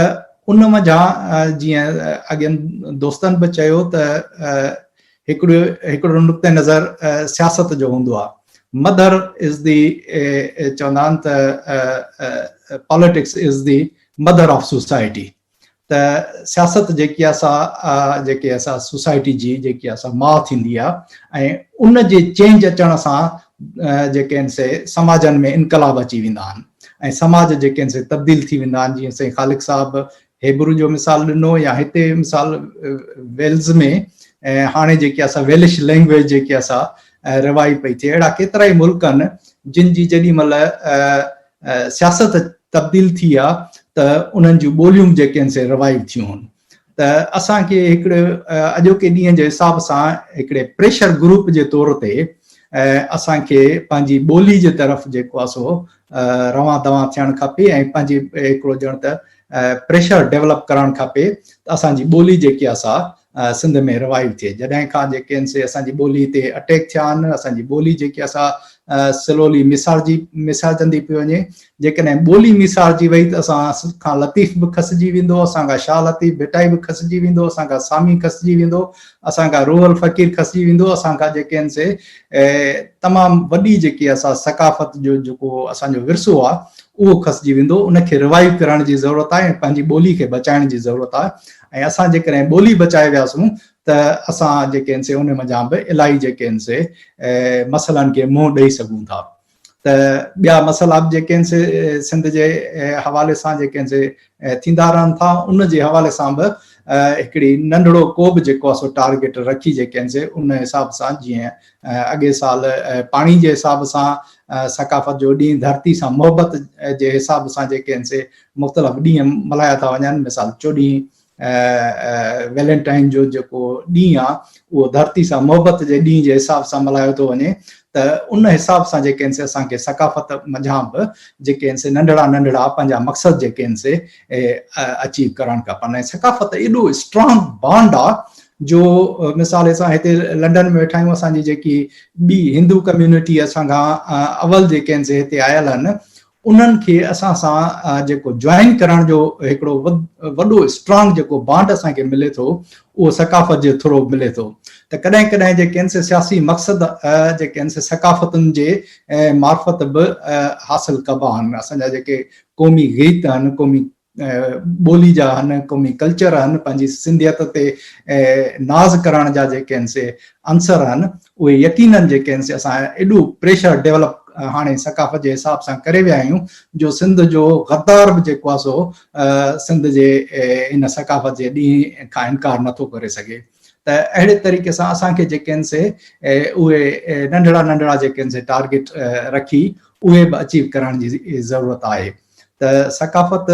ان منجهان جيئن اڳين دوستن به چيو ته هڪڙو هڪڙو نقطه نظر سياست جو هوندو آهي مدر از the چوندا آهن ته politics is the mother of society ته سياست جيڪي آ سا جيڪي آ سا سوسائٽي جي جيڪي آ سا ماء ٿيندي آ ۽ ان جي چينج اچڻ سان جيڪي آهن سي سماجن ۾ انقلاب اچي ويندا آهن ۽ سماج جيڪي آهن سي تبديل ٿي ويندا آهن جيئن سائين خالق صاحب هيبرو جو مثال ڏنو يا هتي مثال ويلز ۾ هاڻي جيڪي آ سا ويلش لينگويج جيڪي آ سا روائي پئي ٿئي اهڙا ڪيترا ئي ملڪ آهن جن جي جيڏي مهل سياست تبديل ٿي آ ته انهن جون ٻوليون به جيڪي آهن سي روائيو ٿيون هن ته اسان کي هڪڙي اڄوڪي ڏينهن جي حساب سان هڪڙي پريشر گروپ جي طور تي اسان کي پنهنجي ٻولي جي طرف جيڪو آ سو روان دوان ٿيڻ کپي ۽ پنهنجي هڪڙو ڄڻ ته پريشر ڊيولپ ڪرڻ کپي ته اسان جي ٻولي جيڪي آ سا سنڌ ۾ روائيو ٿئي. جڏهن کان جيڪي آهن سي اسان جي ٻولي تي اٽيڪ ٿيا آهن، اسان جي ٻولي جيڪي آهي سا سلولي ميسارجي ميسارجندي پئي وڃي. جيڪڏهن ٻولي ميسارجي وئي ته اسان کان لطيف به کسجي ويندو، اسان کان شاهه لطيف ڀٽائي به کسجي ويندو، اسان کان سامي کسجي ويندو، اسان کان روحل فقير کسجي ويندو، اسان کان جيڪي آهن سي تمام وڏي جيڪي آهي سا ثقافت جو جيڪو اسان جو ورثو آهي اهو کسجي ويندو. ان کي روائيو ڪرڻ جي ضرورت آهي ۽ پنهنجي ٻولي کي بچائڻ جي ضرورت آهي. ۽ اسان جيڪڏهن ٻولي بچائي وياسون ته اسان جيڪي آهن سي ان منجهان به الاهي جيڪي آهن سي مسئلن کي منهن ڏئي سگهون ٿا ته ٻيا مسئلا به جيڪي آهن سي سنڌ جي حوالي سان جيڪي آهن سي ٿيندا رهن ٿا ان جي حوالي سان به هڪڙي ننڍڙو ڪو به جيڪو آهي سو ٽارگيٽ رکي جيڪي آهن سي ان حساب سان جيئن اڳي سال پاڻي جي حساب سان ثقافت جو ڏينهن ڌرتي سان محبت جي حساب سان جيڪي آهن سي مختلف ڏينهن ملهايا ٿا وڃن مثال چوڏهين ويلنٽائن جو جيڪو ڏينهن آ اهو ڌرتي سان محبت جي ڏينهن جي حساب سان ملهايو ٿو وڃي ته ان حساب سان جيڪي آهن سي اسان کي ثقافت منجهان به جيڪي آهن سي ننڍڙا ننڍڙا پنهنجا مقصد جيڪي آهن سي اچيو ڪرڻ کپن ۽ ثقافت ايڏو اسٽرانگ بانڊ آ جو مثال اسان هتي لنڊن ۾ ويٺا آهيون اسان جي جيڪي ٻي هندو ڪميونٽي اسان کان اول جيڪي آهن سي هتي آيل آهن انهن کي اسان سان جيڪو جوائن ڪرڻ جو هڪڙو وڏو اسٽرانگ جيڪو بانڊ اسان کي ملي ٿو اهو ثقافت جي ٿرو ملي ٿو ته ڪڏهن ڪڏهن جيڪي آهن سي سياسي مقصد جيڪي آهن سي ثقافتن جي معرفت به حاصل ڪبا آهن اسان جا جيڪي قومي گيت آهن قومي ٻولي جا آهن قومي ڪلچر آهن پنهنجي سنڌيت تي ناز ڪرڻ جا جيڪي آهن سي عنصر آهن اهي يقينن جيڪي آهن سي اسان ايڏو پريشر ڊيولپ هاڻي ثقافت جي حساب سان ڪري ويا آهيون جو سنڌ جو غدار به جيڪو آهي سو سنڌ جي ان ثقافت جي ڏينهن کان انڪار نٿو ڪري سگهي ته اهڙي طريقي سان اسان کي جيڪي آهن سي اهي ننڍڙا ننڍڙا جيڪي آهن سي ٽارگيٽ رکي اهي به اچيو ڪرڻ جي ضرورت آهي ته ثقافت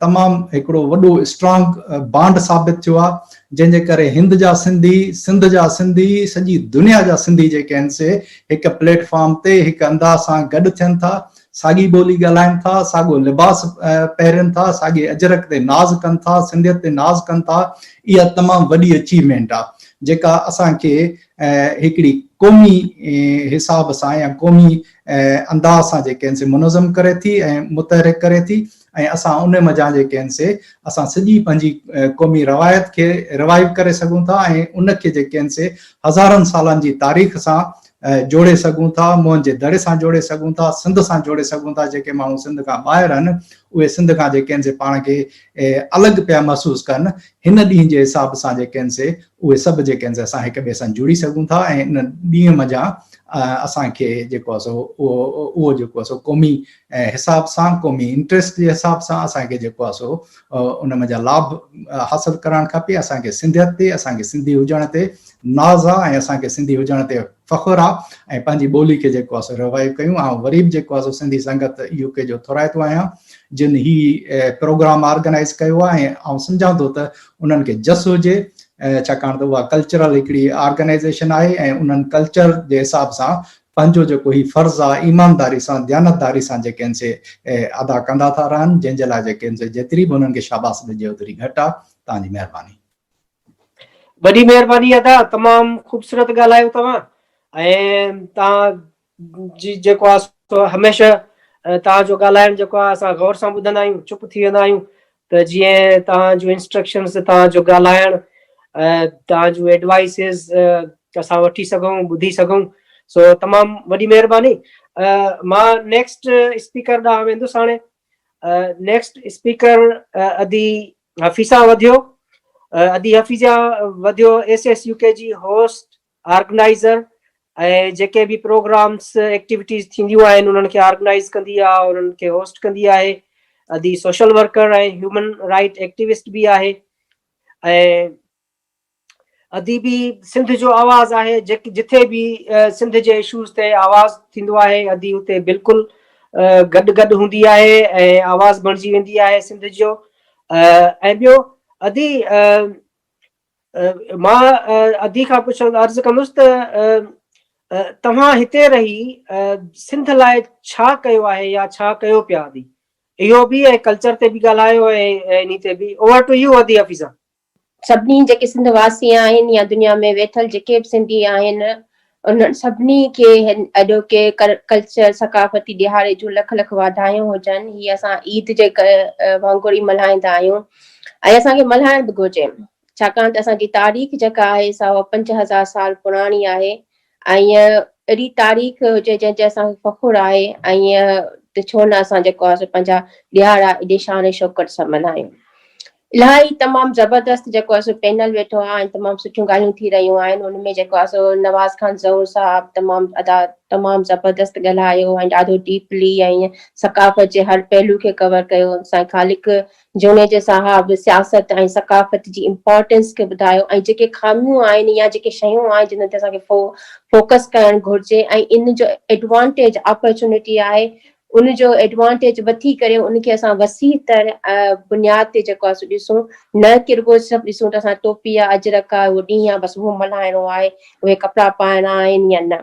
تمام هڪڙو وڏو اسٽرانگ بانڊ ثابت ٿيو آهي جنهن جي ڪري هند جا سنڌي، سنڌ جا سنڌي، سڄي دنيا جا سنڌي جيڪي آهن سي هڪ پليٽ فارم تي هڪ انداز سان گڏ ٿين ٿا، ساڳي ٻولي ڳالهائين ٿا، ساڳو لباس پهرين ٿا، ساڳي اجرڪ تي ناز ڪن ٿا، سنڌيت تي ناز ڪن ٿا، اها تمام وڏي اچيومينٽ آهي جيڪا اسان کي هڪڙي قومي حساب سان يا قومي انداز سان جيڪي آهن سي منظم ڪري ٿي ۽ متحرڪ ڪري ٿي ۽ اسان ان منجهان جيڪي آهن سي اسان سڄي پنهنجي قومي روايت کي روائيو ڪري سگهون ٿا ۽ ان کي جيڪي آهن سي هزارن سالن جي تاريخ سان جوڙي سگهون ٿا موهن جي دڙي سان جوڙي سگهون ٿا سنڌ سان جوڙي سگهون ٿا جيڪي ماڻهو سنڌ کان ٻاهر آهن اهي سنڌ کان جيڪي آهن سي پاڻ کي الڳ پيا محسوس ڪن هن ڏينهن جي حساب سان جيڪي آهن سي اهي سڀ جيڪي آهن سي اسان هڪ ٻئي سان جڙي سگهون ٿا ۽ ان ڏينهن منجهان اسان کي جيڪو آهي سو اهو اهو جيڪو آهي سو قومي حساب سان قومي انٽريسٽ جي حساب سان اسان کي جيڪو آهي سو ان منجهان لاڀ حاصل ڪرڻ کپي اسان کي سنڌيت تي اسان کي سنڌي هجڻ تي ناز آهي ۽ اسان کي سنڌي هجڻ تي فخر آهي ۽ پنهنجي ٻولي کي جيڪو آهي سو روائيو ڪيون آئون وري به جيڪو آهي سو سنڌي سنگت يو ڪي جو ٿورائتو آهيان جن هي پروگرام آرگنائز ڪيو آهي ۽ آئون سمجهان ٿو ته انهن کي جس هجي ڇاڪاڻ ته اها ڪلچرل هڪڙي آرگنائيزيشن آهي ۽ انهن ڪلچر جي حساب سان پنهنجو جيڪو هي فرض آهي ايمانداري سان ديانتداري سان جيڪي آهن سي ادا ڪندا ٿا رهن جنهن جي لاء جيڪي آهن سي جيتري به انهن کي شاباس ڏجي اوتري گهٽ آهي توهان جي مهرباني. وڏي مهرباني ادا تمام خوبصورت ڳالهايو توهان ۽ توهان جي جيڪو آ سو هميشه توهان جو ڳالهائڻ جيڪو آ اسان غور سان ٻڌندا آهيون چپ ٿي ويندا آهيون ته جيئن توهان جون انسٽرڪشنز توهان جو ڳالهائڻ توهان جون ايڊوائسز اسان وٺي سگهون ٻڌي سگهون سو تمام وڏي مهرباني مان نيڪسٽ اسپيڪر ڏانهن ويندس هاڻي نيڪسٽ اسپيڪر ادي حفيظه وڌيو ادي حفيظه وڌيو ايس ايس يو ڪي جي هوسٽ آرگنائيزر ۽ جيڪي به پروگرامس ايڪٽيوٽيز ٿينديون آهن انهن کي آرگنائيز ڪندي آهي انهن کي هوسٽ ڪندي آهي ادي social worker ۽ human right activist به آهي ۽ ادي به سنڌ جو آواز آهي جتي به سنڌ جي اشوز تي آواز ٿيندو آهي ادي اتي بلڪل گڏ گڏ هوندي آهي ۽ آواز بڻجي ويندي آهي سنڌ جو. ۽ ٻيو ادي مان ادي کان پڇڻ عرض ڪندس ته توهان هتي رهي سنڌ لاء ڇا ڪيو آهي يا ڇا ڪيو پيا ادي؟ اهو به ۽ ڪلچر تي به ڳالهايو ۽ انهي تي به. اوور ٽو يو ادي حفيظه. سڀني جيڪي سنڌ واسي آهن يا دنيا ۾ ويٺل جيڪي به سنڌي آهن انهن سڀني کي هن اڄوڪي ڪلچر ثقافتي ڏهاڙي جون لک لک واڌايون هجن. هي اسان عيد جي وانگر ئي ملهائيندا آهيون ۽ اسان کي ملهائڻ به گهرجي ڇاڪاڻ ته اسان جي تاريخ جيڪا آهي سا اها 5000 سال پراڻي آهي ۽ اهڙي تاريخ هجي جنهن تي اسان کي فخر آهي ۽ ته ڇو نه اسان جيڪو آهي سو پنهنجا ڏهاڙا ايڏي شان ۽ شوڪت سان ملهايون. الاهي تمام زبردست جيڪو آهي سو پينل ويٺو آهي ۽ تمام سٺيون ڳالهيون ٿي رهيون آهن ان ۾ جيڪو آهي سو نواز خان زئور صاحب تمام ادا تمام زبردست ڳالهايو ۽ ڏاڍو ڊيپلي ۽ ثقافت جي هر پهلو کي ڪور ڪيو. سائين خالق جوڻيجي صاحب سياست ۽ ثقافت جي امپارٽنس کي ٻڌايو ۽ جيڪي خاميون آهن يا جيڪي شيون آهن جن تي اسان کي فوڪس ڪرڻ گهرجي ۽ ان جو ايڊوانٽيج اپرچونٽي آهي ان جو ايڊوانٽيج وٺي ڪري ان کي اسان وسيع تر بنياد تي جيڪو آهي سو ڏسون نه ڪي رڳو صرف ڏسون ته اسان ٽوپي آهي اجرڪ آهي اهو ڏينهن آهي بس اهو ملهائڻو آهي اهي ڪپڙا پائڻا آهن يا نه.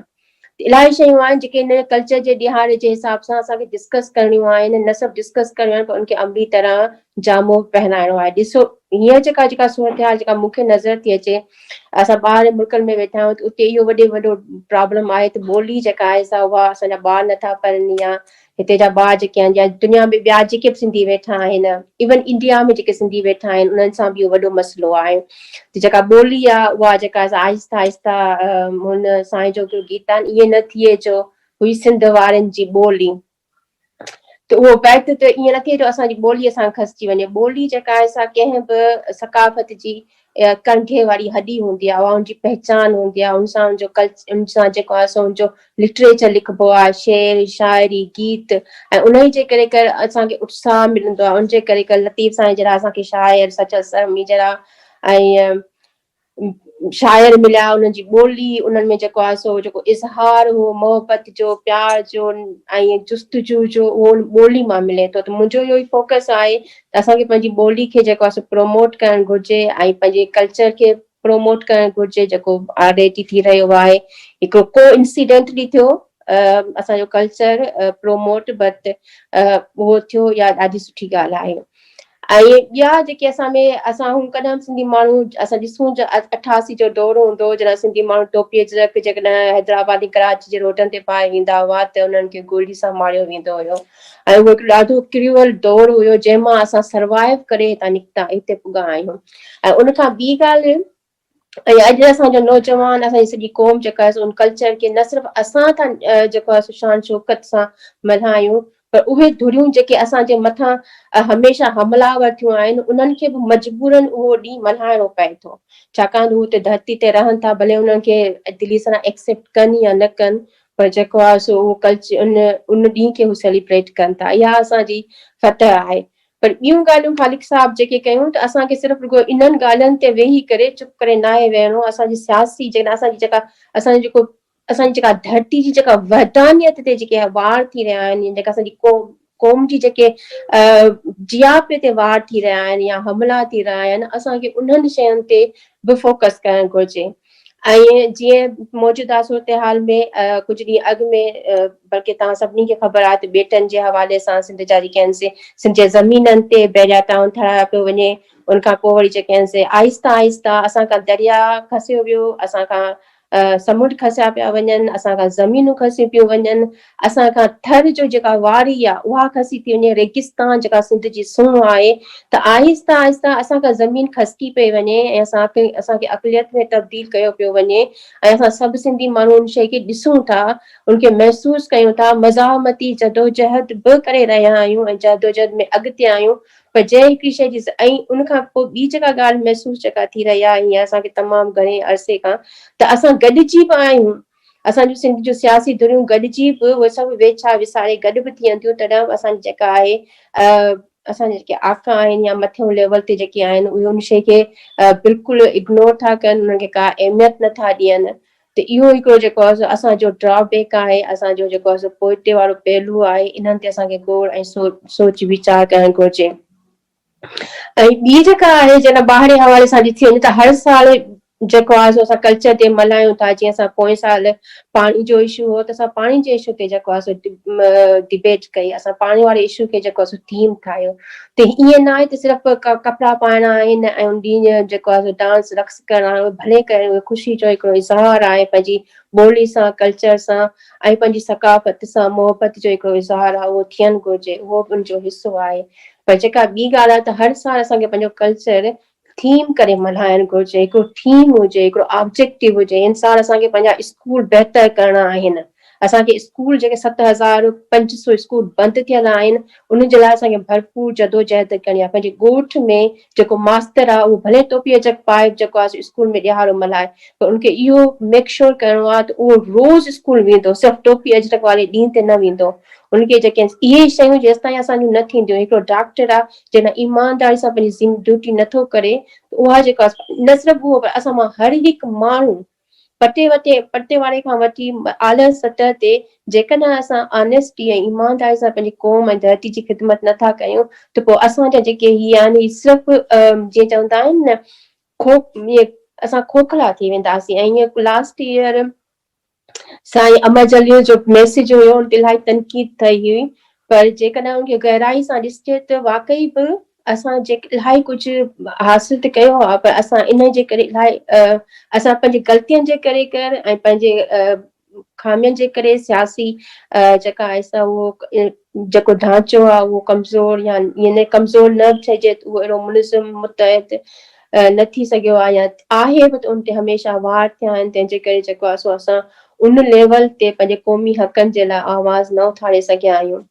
الاهي شيون آهن جيڪي هن ڪلچر جي ڏهاڙي جي حساب سان اسان کي ڊسڪس ڪرڻيون آهن نه صرف ڊسڪس ڪرڻيون آهن پر ان کي عملي طرح جامو به پهرائڻو آهي ڏسو هينئر جيڪا جيڪا صورتحال جيڪا مون کي نظر ٿي اچي اسان ٻاهرين ملڪن ۾ ويٺا آهيون ته اتي اهو وڏي وڏو پرابلم آهي ته ٻولي جيڪا آهي سا اها اسان جا ٻار نٿا پڙهن يا هتي جا ٻار جيڪي آهن يا دنيا ۾ ٻيا جيڪي به سنڌي ويٺا آهن ايون انڊيا ۾ جيڪي سنڌي ويٺا آهن انهن سان به اهو وڏو مسئلو آهي ته جيڪا ٻولي آهي اها جيڪا آهستي آهستي هن سائين جو هڪڙو گيت آهي ائين نه ٿئي جو هئي سنڌ وارن جي ٻولي ته اهو بيت ته ائين نه ٿئي جو اسان جي ٻولي اسان کسجي وڃي ٻولي جيڪا آهي سا ڪنهن به ثقافت جي ڪنڍي واري هڏي هوندي آهي، اها ان جي پهچان هوندي آهي، ان سان ان جو ڪلچ ان سان جيڪو آهي سو ان جو لٽريچر لکبو آهي، شعر، شاعري، گيت ۽ انهي جي ڪري ڪر اسان کي اتساهه ملندو آهي، ان جي ڪري ڪر لطيف سائين جهڙا اسان کي شاعر، سچل سرمي جهڙا ۽ شاعر مليا، انهن جي ٻولي، انهن ۾ جيڪو آهي سو جيڪو اظهار هو محبت جو، پيار جو ۽ جستجو جو اهو ان ٻولي مان ملي ٿو ته منهنجو اهو ئي فوڪس آهي ته اسان کي پنهنجي ٻولي کي جيڪو آهي سو پروموٽ ڪرڻ گهرجي ۽ پنهنجي ڪلچر کي پروموٽ ڪرڻ گهرجي جيڪو آلريڊي ٿي رهيو آهي هڪڙو ڪو انسيڊنٽلي ٿيو اسان جو ڪلچر پروموٽ بٽ اهو ٿيو يا ڏاڍي سٺي ڳالهه آهي ۽ ٻيا جيڪي اسان ۾ اسان هون ڪڏهن به سنڌي ماڻهو اسان ڏسون جو 88 جو دور هوندو هو جڏهن سنڌي ماڻهو ٽوپي اجرڪ جيڪڏهن حيدرآباد ۽ ڪراچي جي روڊن تي پائي ويندا هئا ته انهن کي گولي سان ماريو ويندو هيو ۽ اهو هڪ ڏاڍو ڪريول دور هيو جنهن مان اسان سروائيو ڪري هتان نڪتا هتي پڳا آهيون ۽ ان کان ٻي ڳالهه ۽ اڄ اسان جو نوجوان اسان جي سڄي قوم جيڪا آهي سو ان ڪلچر کي نه صرف اسان ٿا جيڪو آهي سو شان شوڪت سان ملهايون پر اهي ڌريون جيڪي اسان جي مٿان هميشه حمله آور ٿيون آهن انهن کي به مجبورن اهو ڏينهن ملهائڻو پئي ٿو ڇاڪاڻ ته هو اتي ڌرتي تي رهن ٿا ڀلي انهن کي دلي سان ايڪسيپٽ ڪن يا نه ڪن پر جيڪو آهي سو اهو ڪلچر ان ان ڏينهن کي هو سيليبريٽ ڪن ٿا اها اسان جي فتح آهي پر ٻيون ڳالهيون خالق صاحب جيڪي ڪيون ته اسان کي صرف رڳو انهن ڳالهين تي ويهي ڪري چپ ڪري ناهي ويهڻو اسان جي سياسي جيڪڏهن اسان جي جيڪا اسان جي جيڪو اسان جي جيڪا ڌرتي جي جيڪا وحدانيت تي جيڪي وار ٿي رهيا آهن يا جيڪا اسان جي قوم قوم جي جيڪي جياپي تي وار ٿي رهيا آهن يا حملا ٿي رهيا آهن اسان کي انهن شين تي به فوڪس ڪرڻ گهرجي ۽ جيئن موجوده صورتحال ۾ ڪجهه ڏينهن اڳ ۾ بلڪه توهان سڀني کي خبر آهي ته ٻيٽن جي حوالي سان سنڌ جا جيڪي آهن سي سنڌ جي زمينن تي بحريا ٽائون ٺهرايو پيو وڃي ان کان پوء وري جيڪي آهن سي آهستي آهستي اسان کان درياء کسيو ويو اسان کان سمنڊ کسيا پيا وڃن اسان کان زمينون کسيون پيون وڃن اسان کان ٿر جو جيڪا واري آ اها کسي ٿي وڃي، ريگستان جيڪا سنڌ جي سونهن آهي ته آهستي آهستي اسان کان زمين کسڪي پئي وڃي ۽ اسان کي اسان کي اقليت ۾ تبديل ڪيو پيو وڃي ۽ اسان سڀ سنڌي ماڻهو ان شيء کي ڏسون ٿا ان کي محسوس ڪيون ٿا مزاحمتي جدوجهد به ڪري رهيا آهيون ۽ جدوجهد ۾ اڳتي آهيون پر جنهن هڪڙي شيء جي ۽ ان کان پوء ٻي جيڪا ڳالهه محسوس جيڪا ٿي رهي آهي هينئر اسان کي تمام گهڻي عرصي کان ته اسان گڏجي به آهيون اسان جون سنڌ جون سياسي ڌريون گڏجي به اهي سڀ ويڇا وساري گڏ به ٿين ٿيون تڏهن به اسان جي جيڪا آهي اسان جا جيڪي آقا آهن يا مٿيون ليول تي جيڪي آهن اهي ان شيء کي بلڪل اگنور ٿا ڪن انهن کي ڪا اهميت نه ٿا ڏين ته اهو هڪڙو جيڪو آهي سو اسان جو ڊرا بيڪ آهي، اسان جو جيڪو آهي سو پوئتي وارو پهلو آهي، انهن تي اسان کي غور ۽ سوچ ويچار ڪرڻ گهرجي. ۽ ٻي جيڪا آهي جنھن ٻاهرين حوالي سان ڏٺي وڃي ته هر سال جيڪو آهي سو اسان ڪلچر ڊي ملهايون ٿا جيئن اسان پوئين سال پاڻي جو اشو هو ته اسان پاڻي جي اشو تي جيڪو آهي سو ڊبيٽ ڪئي اسان پاڻي واري اشو کي جيڪو آهي سو ٿيم ٺاهيو ته ائين نه آهي ته صرف ڪپڙا پائڻا آهن ۽ ان ڏينهن جيڪو آهي سو ڊانس رقص ڪرڻا آهن اهي ڀلي ڪرين اهي خوشي جو هڪڙو اظهار آهي پنهنجي ٻولي سان ڪلچر سان ۽ پنهنجي ثقافت سان محبت جو هڪڙو اظهار آهي اهو ٿيڻ گهرجي اهو به ان جو حصو آهي پر جيڪا ٻي ڳالهه آهي ته هر سال اسان کي پنهنجو ڪلچر ٿيم ڪري ملهائڻ گهرجي، هڪڙو ٿيم هجي، هڪڙو آبجيڪٽو هجي. هن سال اسان کي پنهنجا اسڪول بهتر ڪرڻا آهن. اسان کي اسڪول جيڪي 7500 اسڪول بند ٿيل آهن انهن جي لاء اسان کي ڀرپور جدوجهد ڪرڻي آهي. پنهنجي ڳوٺ ۾ جيڪو ماستر آهي اهو ڀلي ٽوپي اجرڪ پائي جيڪو آهي سو اسڪول ۾ ڏهاڙو ملهائي پر ان کي اهو ميڪ شور ڪرڻو آهي ته اهو روز اسڪول ويندو صرف ٽوپي اجرڪ واري ڏينهن تي نه ويندو. ان کي جيڪي اهي شيون جيستائين اسان جون نه ٿينديون هڪڙو ڊاڪٽر آ جنھن ايمانداري سان پنھنجي ذم ڊيوٽي نه ٿو ڪري ته اها جيڪا نه صرف اهو پر اسان مان هر هڪ ماڻهو پٽي وٽي پٽي واري کان وٺي اعليٰ سطح تي جيڪڏهن اسان آنيسٽي ۽ ايمانداري سان پنھنجي قوم ۽ ڌرتي جي خدمت نه ٿا ڪيون ته پوء اسان جا جيڪي هي آهن هي صرف جيئن چوندا آهن نه کو اسان کوکلا ٿي وينداسين ۽ ائين لاسٽ ايئر سائين امر جليل جو ميسيج هيو ان تي الاهي تنقيد ٿئي هئي پر جيڪڏهن ان کي گهرائي سان ڏسجي ته واقعي به اسان جيڪ الاهي ڪجهه حاصل ته ڪيو آهي پر اسان ان جي ڪري الاهي اسان پنهنجي غلطين جي ڪري ڪر ۽ پنهنجي خامين جي ڪري سياسي جيڪا آهي سا اهو جيڪو ڍانچو آهي اهو ڪمزور يا يعني ڪمزور نه به چئجي ته اهو اهڙو منظم متحد نه ٿي سگهيو آهي يا آهي به ته ان تي هميشه وار ٿيا آهن تنهن جي ڪري جيڪو آهي سو اسان ان ليول تي پنهنجي قومي حقن جي لاء آواز نه اٿاري سگهيا آهيون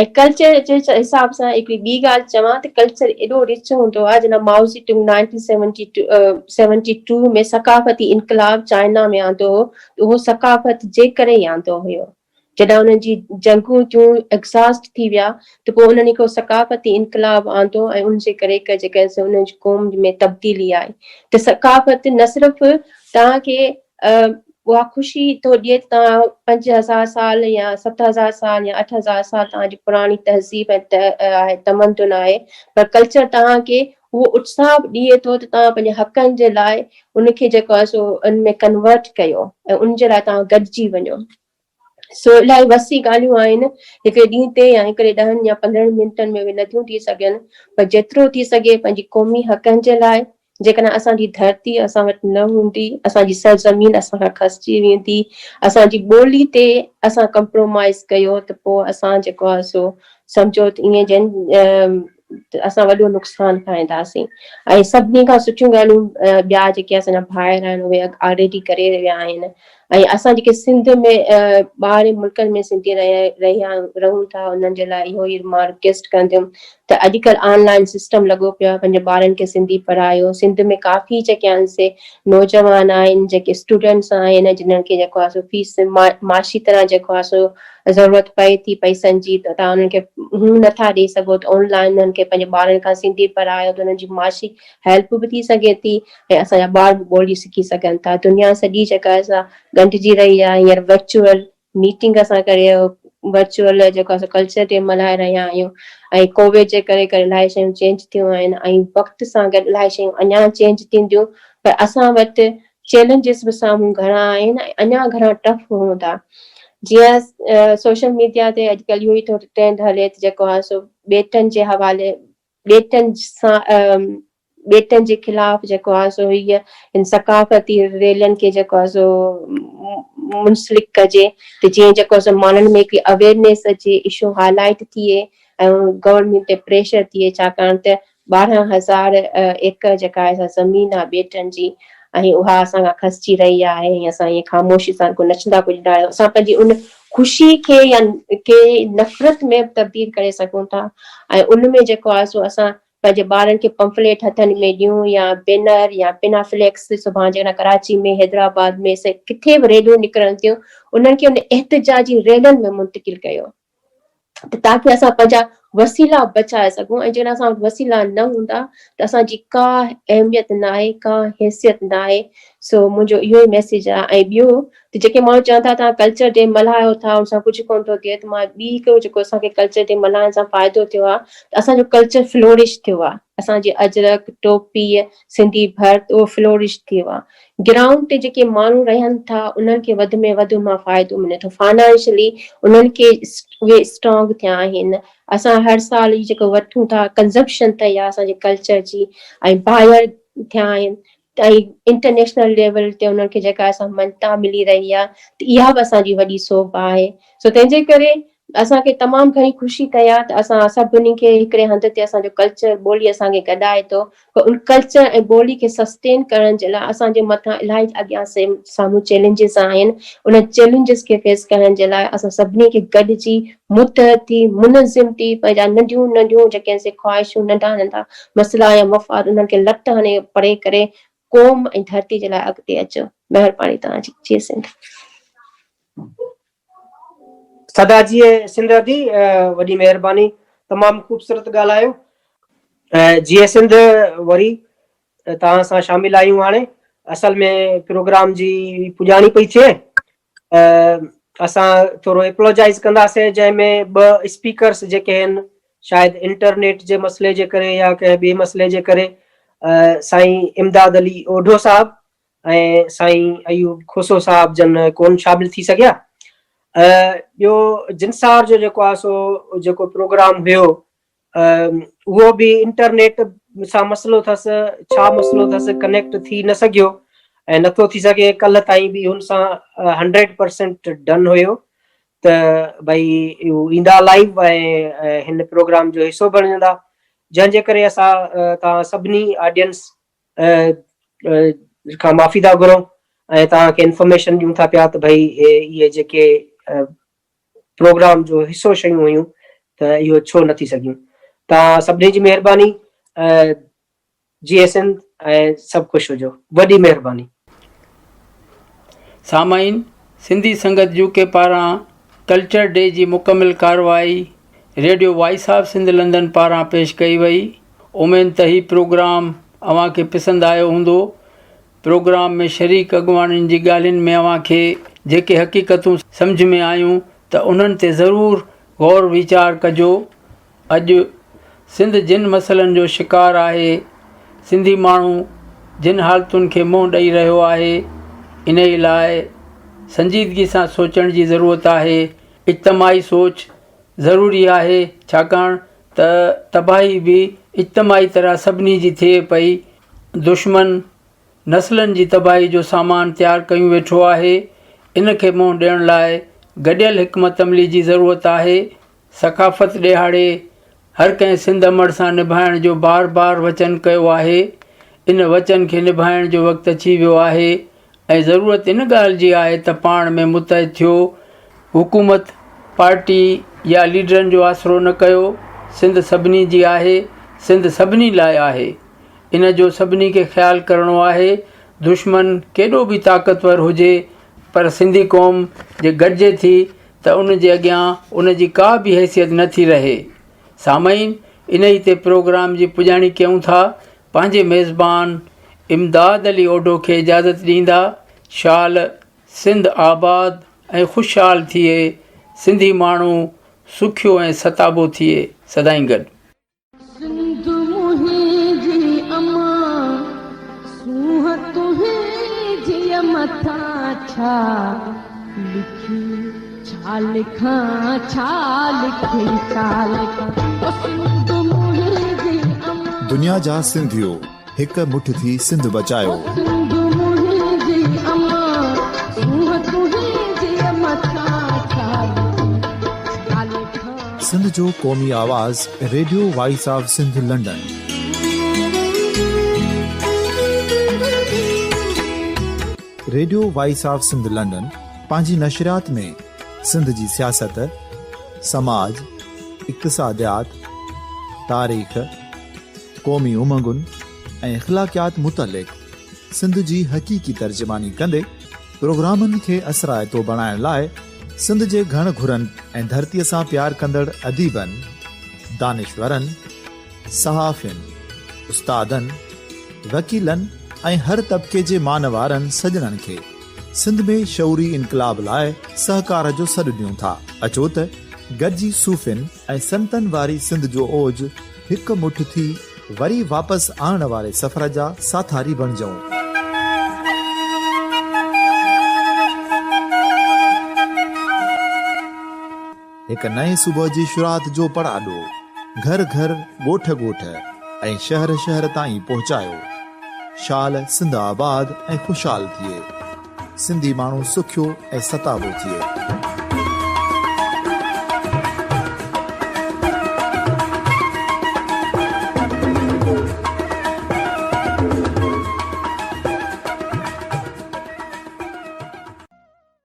۽ ڪلچر جي حساب سان هڪڙي ٻي ڳالهه چوان ته ڪلچر ايڏو رچ هوندو آهي جڏهن مائوزي ٽنگ 1972 ۾ ثقافتي انقلاب چائنا ۾ آندو هو ته اهو ثقافت جي ڪري ئي آندو هيو جڏهن انهن جي جنگون ٿيون Exhaust ٿي ويا ته پوء انهن هڪڙو ثقافتي انقلاب آندو ۽ ان جي ڪري جيڪا سو انهن جي قوم ۾ تبديلي آئي ته ثقافت نه صرف توهان کي اها خوشي ٿو ڏئي ته توهان 5000 سال يا 7000 سال يا 8000 سال توهان جي پراڻي تهذيب ۽ آهي تمدن آهي پر ڪلچر توهان کي اهو اتساهه به ڏئي ٿو ته توهان پنهنجي حقن جي لاء ان کي جيڪو آهي سو ان ۾ ڪنورٽ ڪيو ۽ ان جي لاء توهان گڏجي وڃو. سو الاهي وسيع ڳالهيون آهن، هڪڙي ڏينهن تي يا هڪڙي ڏهن يا 15 منٽن ۾ اهي نٿيون ٿي سگهن پر جيترو ٿي سگهي پنهنجي قومي حقن جي لاء جيڪڏهن اسان جي ڌرتي اسان وٽ نه هوندي، اسان جي سرزمين اسان کان کسجي ويندي، اسان جي ٻولي تي اسان ڪمپرومائيز ڪيو ته پوء اسان جيڪو آهي سو سمجهو ته ائين جن ته اسان وڏو نقصان کائينداسين ۽ سڀني کان سٺيون ڳالهيون ٻيا جيڪي اسان جا ڀائر آهن اهي آلريڊي ڪري رهيا آهن ۽ اسان جيڪي سنڌ ۾ ٻاهرين ملڪن ۾ سنڌي رهيا رهون ٿا انهن جي لاء اهو ئي مان رڪويسٽ ڪندم ته اڄڪلهه آن لائن سسٽم لڳو پيو آهي پنهنجي ٻارن کي سنڌي پڙهايو سنڌ ۾ ڪافي جيڪي آهن سي نوجوان آهن جيڪي اسٽوڊنٽس آهن جنهن کي جيڪو آهي سو فيس معاشي طرح جيڪو آهي سو ضرورت پئي ٿي پئسن جي ته توهان انهن کي هون نٿا ڏئي سگهو ته آن لائن انهن کي پنهنجي ٻارن کان سنڌي پڙهايو ته انهن جي معاشي هيلپ به ٿي سگهي ٿي ۽ اسان جا ٻار به ٻولي سکي سگهن ٿا دنيا سڄي جيڪا آهي سا ڳنڍجي رهي آهي هينئر ورچوئل ميٽنگ اسان ڪري ورچوئل جيڪو آهي ڪلچر ڊي ملهائي رهيا آهيون ۽ ڪووڊ جي ڪري ڪري الاهي شيون چينج ٿيون آهن ۽ وقت سان گڏ الاهي شيون اڃا چينج ٿينديون پر اسان وٽ چئلينجز به سامهون گهڻا آهن ۽ اڃا گهڻا ٽف هوندا جيئن سوشل ميڊيا تي اڄڪلهه اهو ئي ٿو ٽرينڊ هلي ته جيڪو آهي سو ٻيٽن جي حوالي ٻيٽن سان ٻيٽن جي خلاف جيڪو آهي سو هيء هن ثقافتي ريلين کي جيڪو آهي سو منسلڪ ڪجي ته جيئن جيڪو آهي سو ماڻهن ۾ هڪڙي اويئرنيس اچي اشو هائلائيٽ ٿئي ۽ گورنمينٽ تي پريشر ٿئي ڇاڪاڻ ته 12,000 ايڪڙ جيڪا آهي سا زمين آهي ٻيٽن جي ۽ اها اسان کان کسجي رهي آهي ۽ اسان ائين خاموشي سان ڪو نچندا ڪڏندا آهيون اسان پنهنجي ان خوشي کي يا کي نفرت ۾ به تبديل ڪري سگهون ٿا ۽ ان ۾ جيڪو آهي سو اسان پنهنجي ٻارن کي پمفليٽ هٿن ۾ ڏيون يا بينر يا پينافليڪس سڀاڻ جيڪڏهن ڪراچي ۾ حيدرآباد ۾ ڪٿي به ريليون نڪرن ٿيون انهن کي ان احتجاجي ريلين ۾ منتقل ڪيو ته تاڪه اسان پنهنجا وسيلا بچائي سگهون ۽ جيڪڏهن اسان وٽ وسيلا نه هوندا ته اسان جي ڪا اهميت ناهي، ڪا حيثيت ناهي. سو منهنجو اهو ئي ميسيج آهي ۽ ٻيو ته جيڪي ماڻهو چون ٿا توهان ڪلچر ڊي ملهايو ٿا ان سان ڪجهه ڪونه ٿو ٿئي ته مان ٻي هڪڙو جيڪو اسان کي ڪلچر ڊي ملهائڻ سان فائدو ٿيو آهي ته اسان جو ڪلچر فلورش ٿيو آهي اسان جي اجرڪ، ٽوپي، سنڌي ڀرت اهو فلورش ٿيو آهي. گرائونڊ تي جيڪي ماڻهو رهن ٿا انهن کي وڌ ۾ وڌ ان مان فائدو ملي ٿو فنانشلي انهن کي اهي اسٽرانگ ٿيا آهن اسان هر سال هي جيڪو وٺون ٿا ڪنزمپشن ٿي آهي اسان جي ڪلچر جي ۽ بائر ٿيا آهن ۽ انٽرنيشنل ليول تي انهن کي جيڪا اسان مڃتا ملي رهي آهي ته اها به اسان جي وڏي سوڀ آهي سو تنهن جي ڪري اسان کي تمام گهڻي خوشي ٿئي ها ته اسان سڀني کي هڪڙي هنڌ تي اسان جو ڪلچر ٻولي اسان کي گڏائي ٿو پر ان ڪلچر ۽ ٻولي کي سسٽين ڪرڻ جي لاء اسان جي مٿان الاهي اڳيان سامهون چئلينجز آهن انهن چئلينجز کي فيس ڪرڻ جي لاء اسان سڀني کي گڏجي متحد ٿي منظم ٿي پنهنجا ننڍيون ننڍيون جيڪي سي خواهشون ننڍا ننڍا مسئلا يا مفاد انهن کي لت هڻي پري ڪري قوم ۽ ڌرتي جي لاء اڳتي اچو مهرباني توهان جي جي سنڌ. سدا جيئي سنڌ ادي وڏي مهرباني تمام خوبصورت ڳالهايو. جيئي سنڌ وري توهان سان شامل آهيون هاڻي اصل ۾ پروگرام جي پڄاڻي پئي ٿئي اسان ٿورو اپلوجائز ڪنداسين جنهن ۾ ٻه اسپيڪرس جيڪي آهن شايد انٽرنيٽ جي مسئلي جي ڪري يا ڪنهن ٻئي مسئلي جي ڪري سائين امداد علي اوڍو صاحب ۽ سائين ايوب کوسو صاحب جن ڪون شامل ٿي سگهيا. ٻيو جنسار جو جيڪو آهي سو جيڪو پروگرام هيو اهو به انٽرنيٽ سان مسئلو اٿس ڇا مسئلو اٿس ڪنيڪٽ ٿي نه سگهيو ۽ نٿو ٿي سگهي ڪلهه تائين به هن سان 100% ڊن هيو ته ڀئي هو ايندا لائيو ۽ هن پروگرام جو حصو بڻجندا جنهن جي ڪري اسان توهان سڀني آڊينس کان معافي ٿا گهرون ۽ توهان کي انفارميشن ڏيون ٿا پيا ته ڀئي اهي جيڪي پروگرام جو حصو شيون هيون ته اهو ڇو نه ٿي سگهيون توهان سڀني جي مهرباني جيئي سنڌ ۽ سڀ خوش هجو وڏي مهرباني. سامعين سنڌي سنگت يو ڪي پاران ڪلچر ڊي جي مڪمل ڪارروائي radio voice of Sindh London پاران پيش ڪئي وئي. اميد ته هي پروگرام اوهان کي پسند آيو هوندو. پروگرام ۾ شريڪ اڳواڻن جي ڳالهين ۾ اوهان کي جيڪي حقيقتون سمجهه ۾ آيون ته انهن تي ضرور غور ويچار ڪجو. اڄ سنڌ جن مسئلن جو شڪار آهي، سنڌي ماڻهو جن حالتن کي منهن ڏئي رهيو آهي، انهي لاء سنجيدگي سان سوچڻ جي ضرورت آهي. اجتماعي سوچ ضروري آهي، ڇاڪاڻ ته تباهي به اجتماعي طرح سڀني جي ٿئي پئي. دشمن نسلن جي تباهي جو سامان تيار ڪيون ويٺو آهي، ان کي منهن ڏيڻ لاء گڏيل حڪمت عملي جي ضرورت آهي. ثقافت ڏهاڙي هر ڪنهن سنڌ امڙ سان نڀائڻ جو بار بار وچن ڪيو آهي، ان وچن کي نڀائڻ جو وقت اچي ويو آهي ۽ ضرورت ان ڳالهه جي آهي ته پاڻ ۾ متحد ٿيو، حڪومت، پارٽي يا ليڊرن جو آسرو نه ڪيو، سنڌ سڀني جي آهي، سنڌ سڀني لاء آهي، ان جو سڀني کي خيال ڪرڻو آهي، دشمن ڪيڏو به طاقتور هجي پر سنڌي قوم جي گڏجي ٿي ته ان جي اڳيان ان جي ڪا به حيثيت نه ٿي رهي. سامعين انهي تي پروگرام جي پڄاڻي ڪيون ٿا. پنهنجي ميزبان امداد علي اوڍو کي اجازت ڏيندا. شال سنڌ آباد ۽ خوشحال ٿئي، سنڌي ماڻهو سکيو ۽ ستابو ٿئي. سدائين گڏ. سنڌ منهنجي امان، سونهن تنهنجيء مٿان ڇا لکي ڇا لکان ڇا لکي ڇا لکان او سنڌ منهنجي امان. دنيا جا سنڌيو هڪ مٺ ٿي سنڌ بچايو. او سنڌ منهنجي امان، سونهن تنهنجيء مٿان ڇا لکي ڇا لکان. سنڌ جو قومي آواز radio voice of Sindh London. Radio voice of Sindh London پنهنجي نشريات ۾ سنڌ جي سياست، سماج، اقتصاديات، تاريخ، قومي امنگن ۽ اخلاقيات متعلق سنڌ جي حقيقي ترجماني ڪندي پروگرامن کي اثرائتو بڻائڻ لاء سنڌ جي گهڻ گهرن ۽ ڌرتيء سان پيار ڪندڙ اديبن، دانشورن، صحافين، استادن، وڪيلن ۽ هر طبقي جي مانوارن سڄڻن کي سنڌ ۾ شعوري انقلاب لاء سهڪار جو سڏ ڏيون ٿا. اچو ته گڏجي صوفين ۽ سنتن واري سنڌ جو اوج هڪ مٺ ٿي وري واپس آڻڻ واري سفر جا ساٿاري بڻجون. هڪ نئين صبح جي شروعات جو پڙاڏو گهر گهر، ڳوٺ ڳوٺ ۽ شهر شهر تائين پهچايو. شال سنڌ آباد ۽ خوشحال ٿئي. سنڌي ماڻهو سکيو ۽ ستابو ٿئي.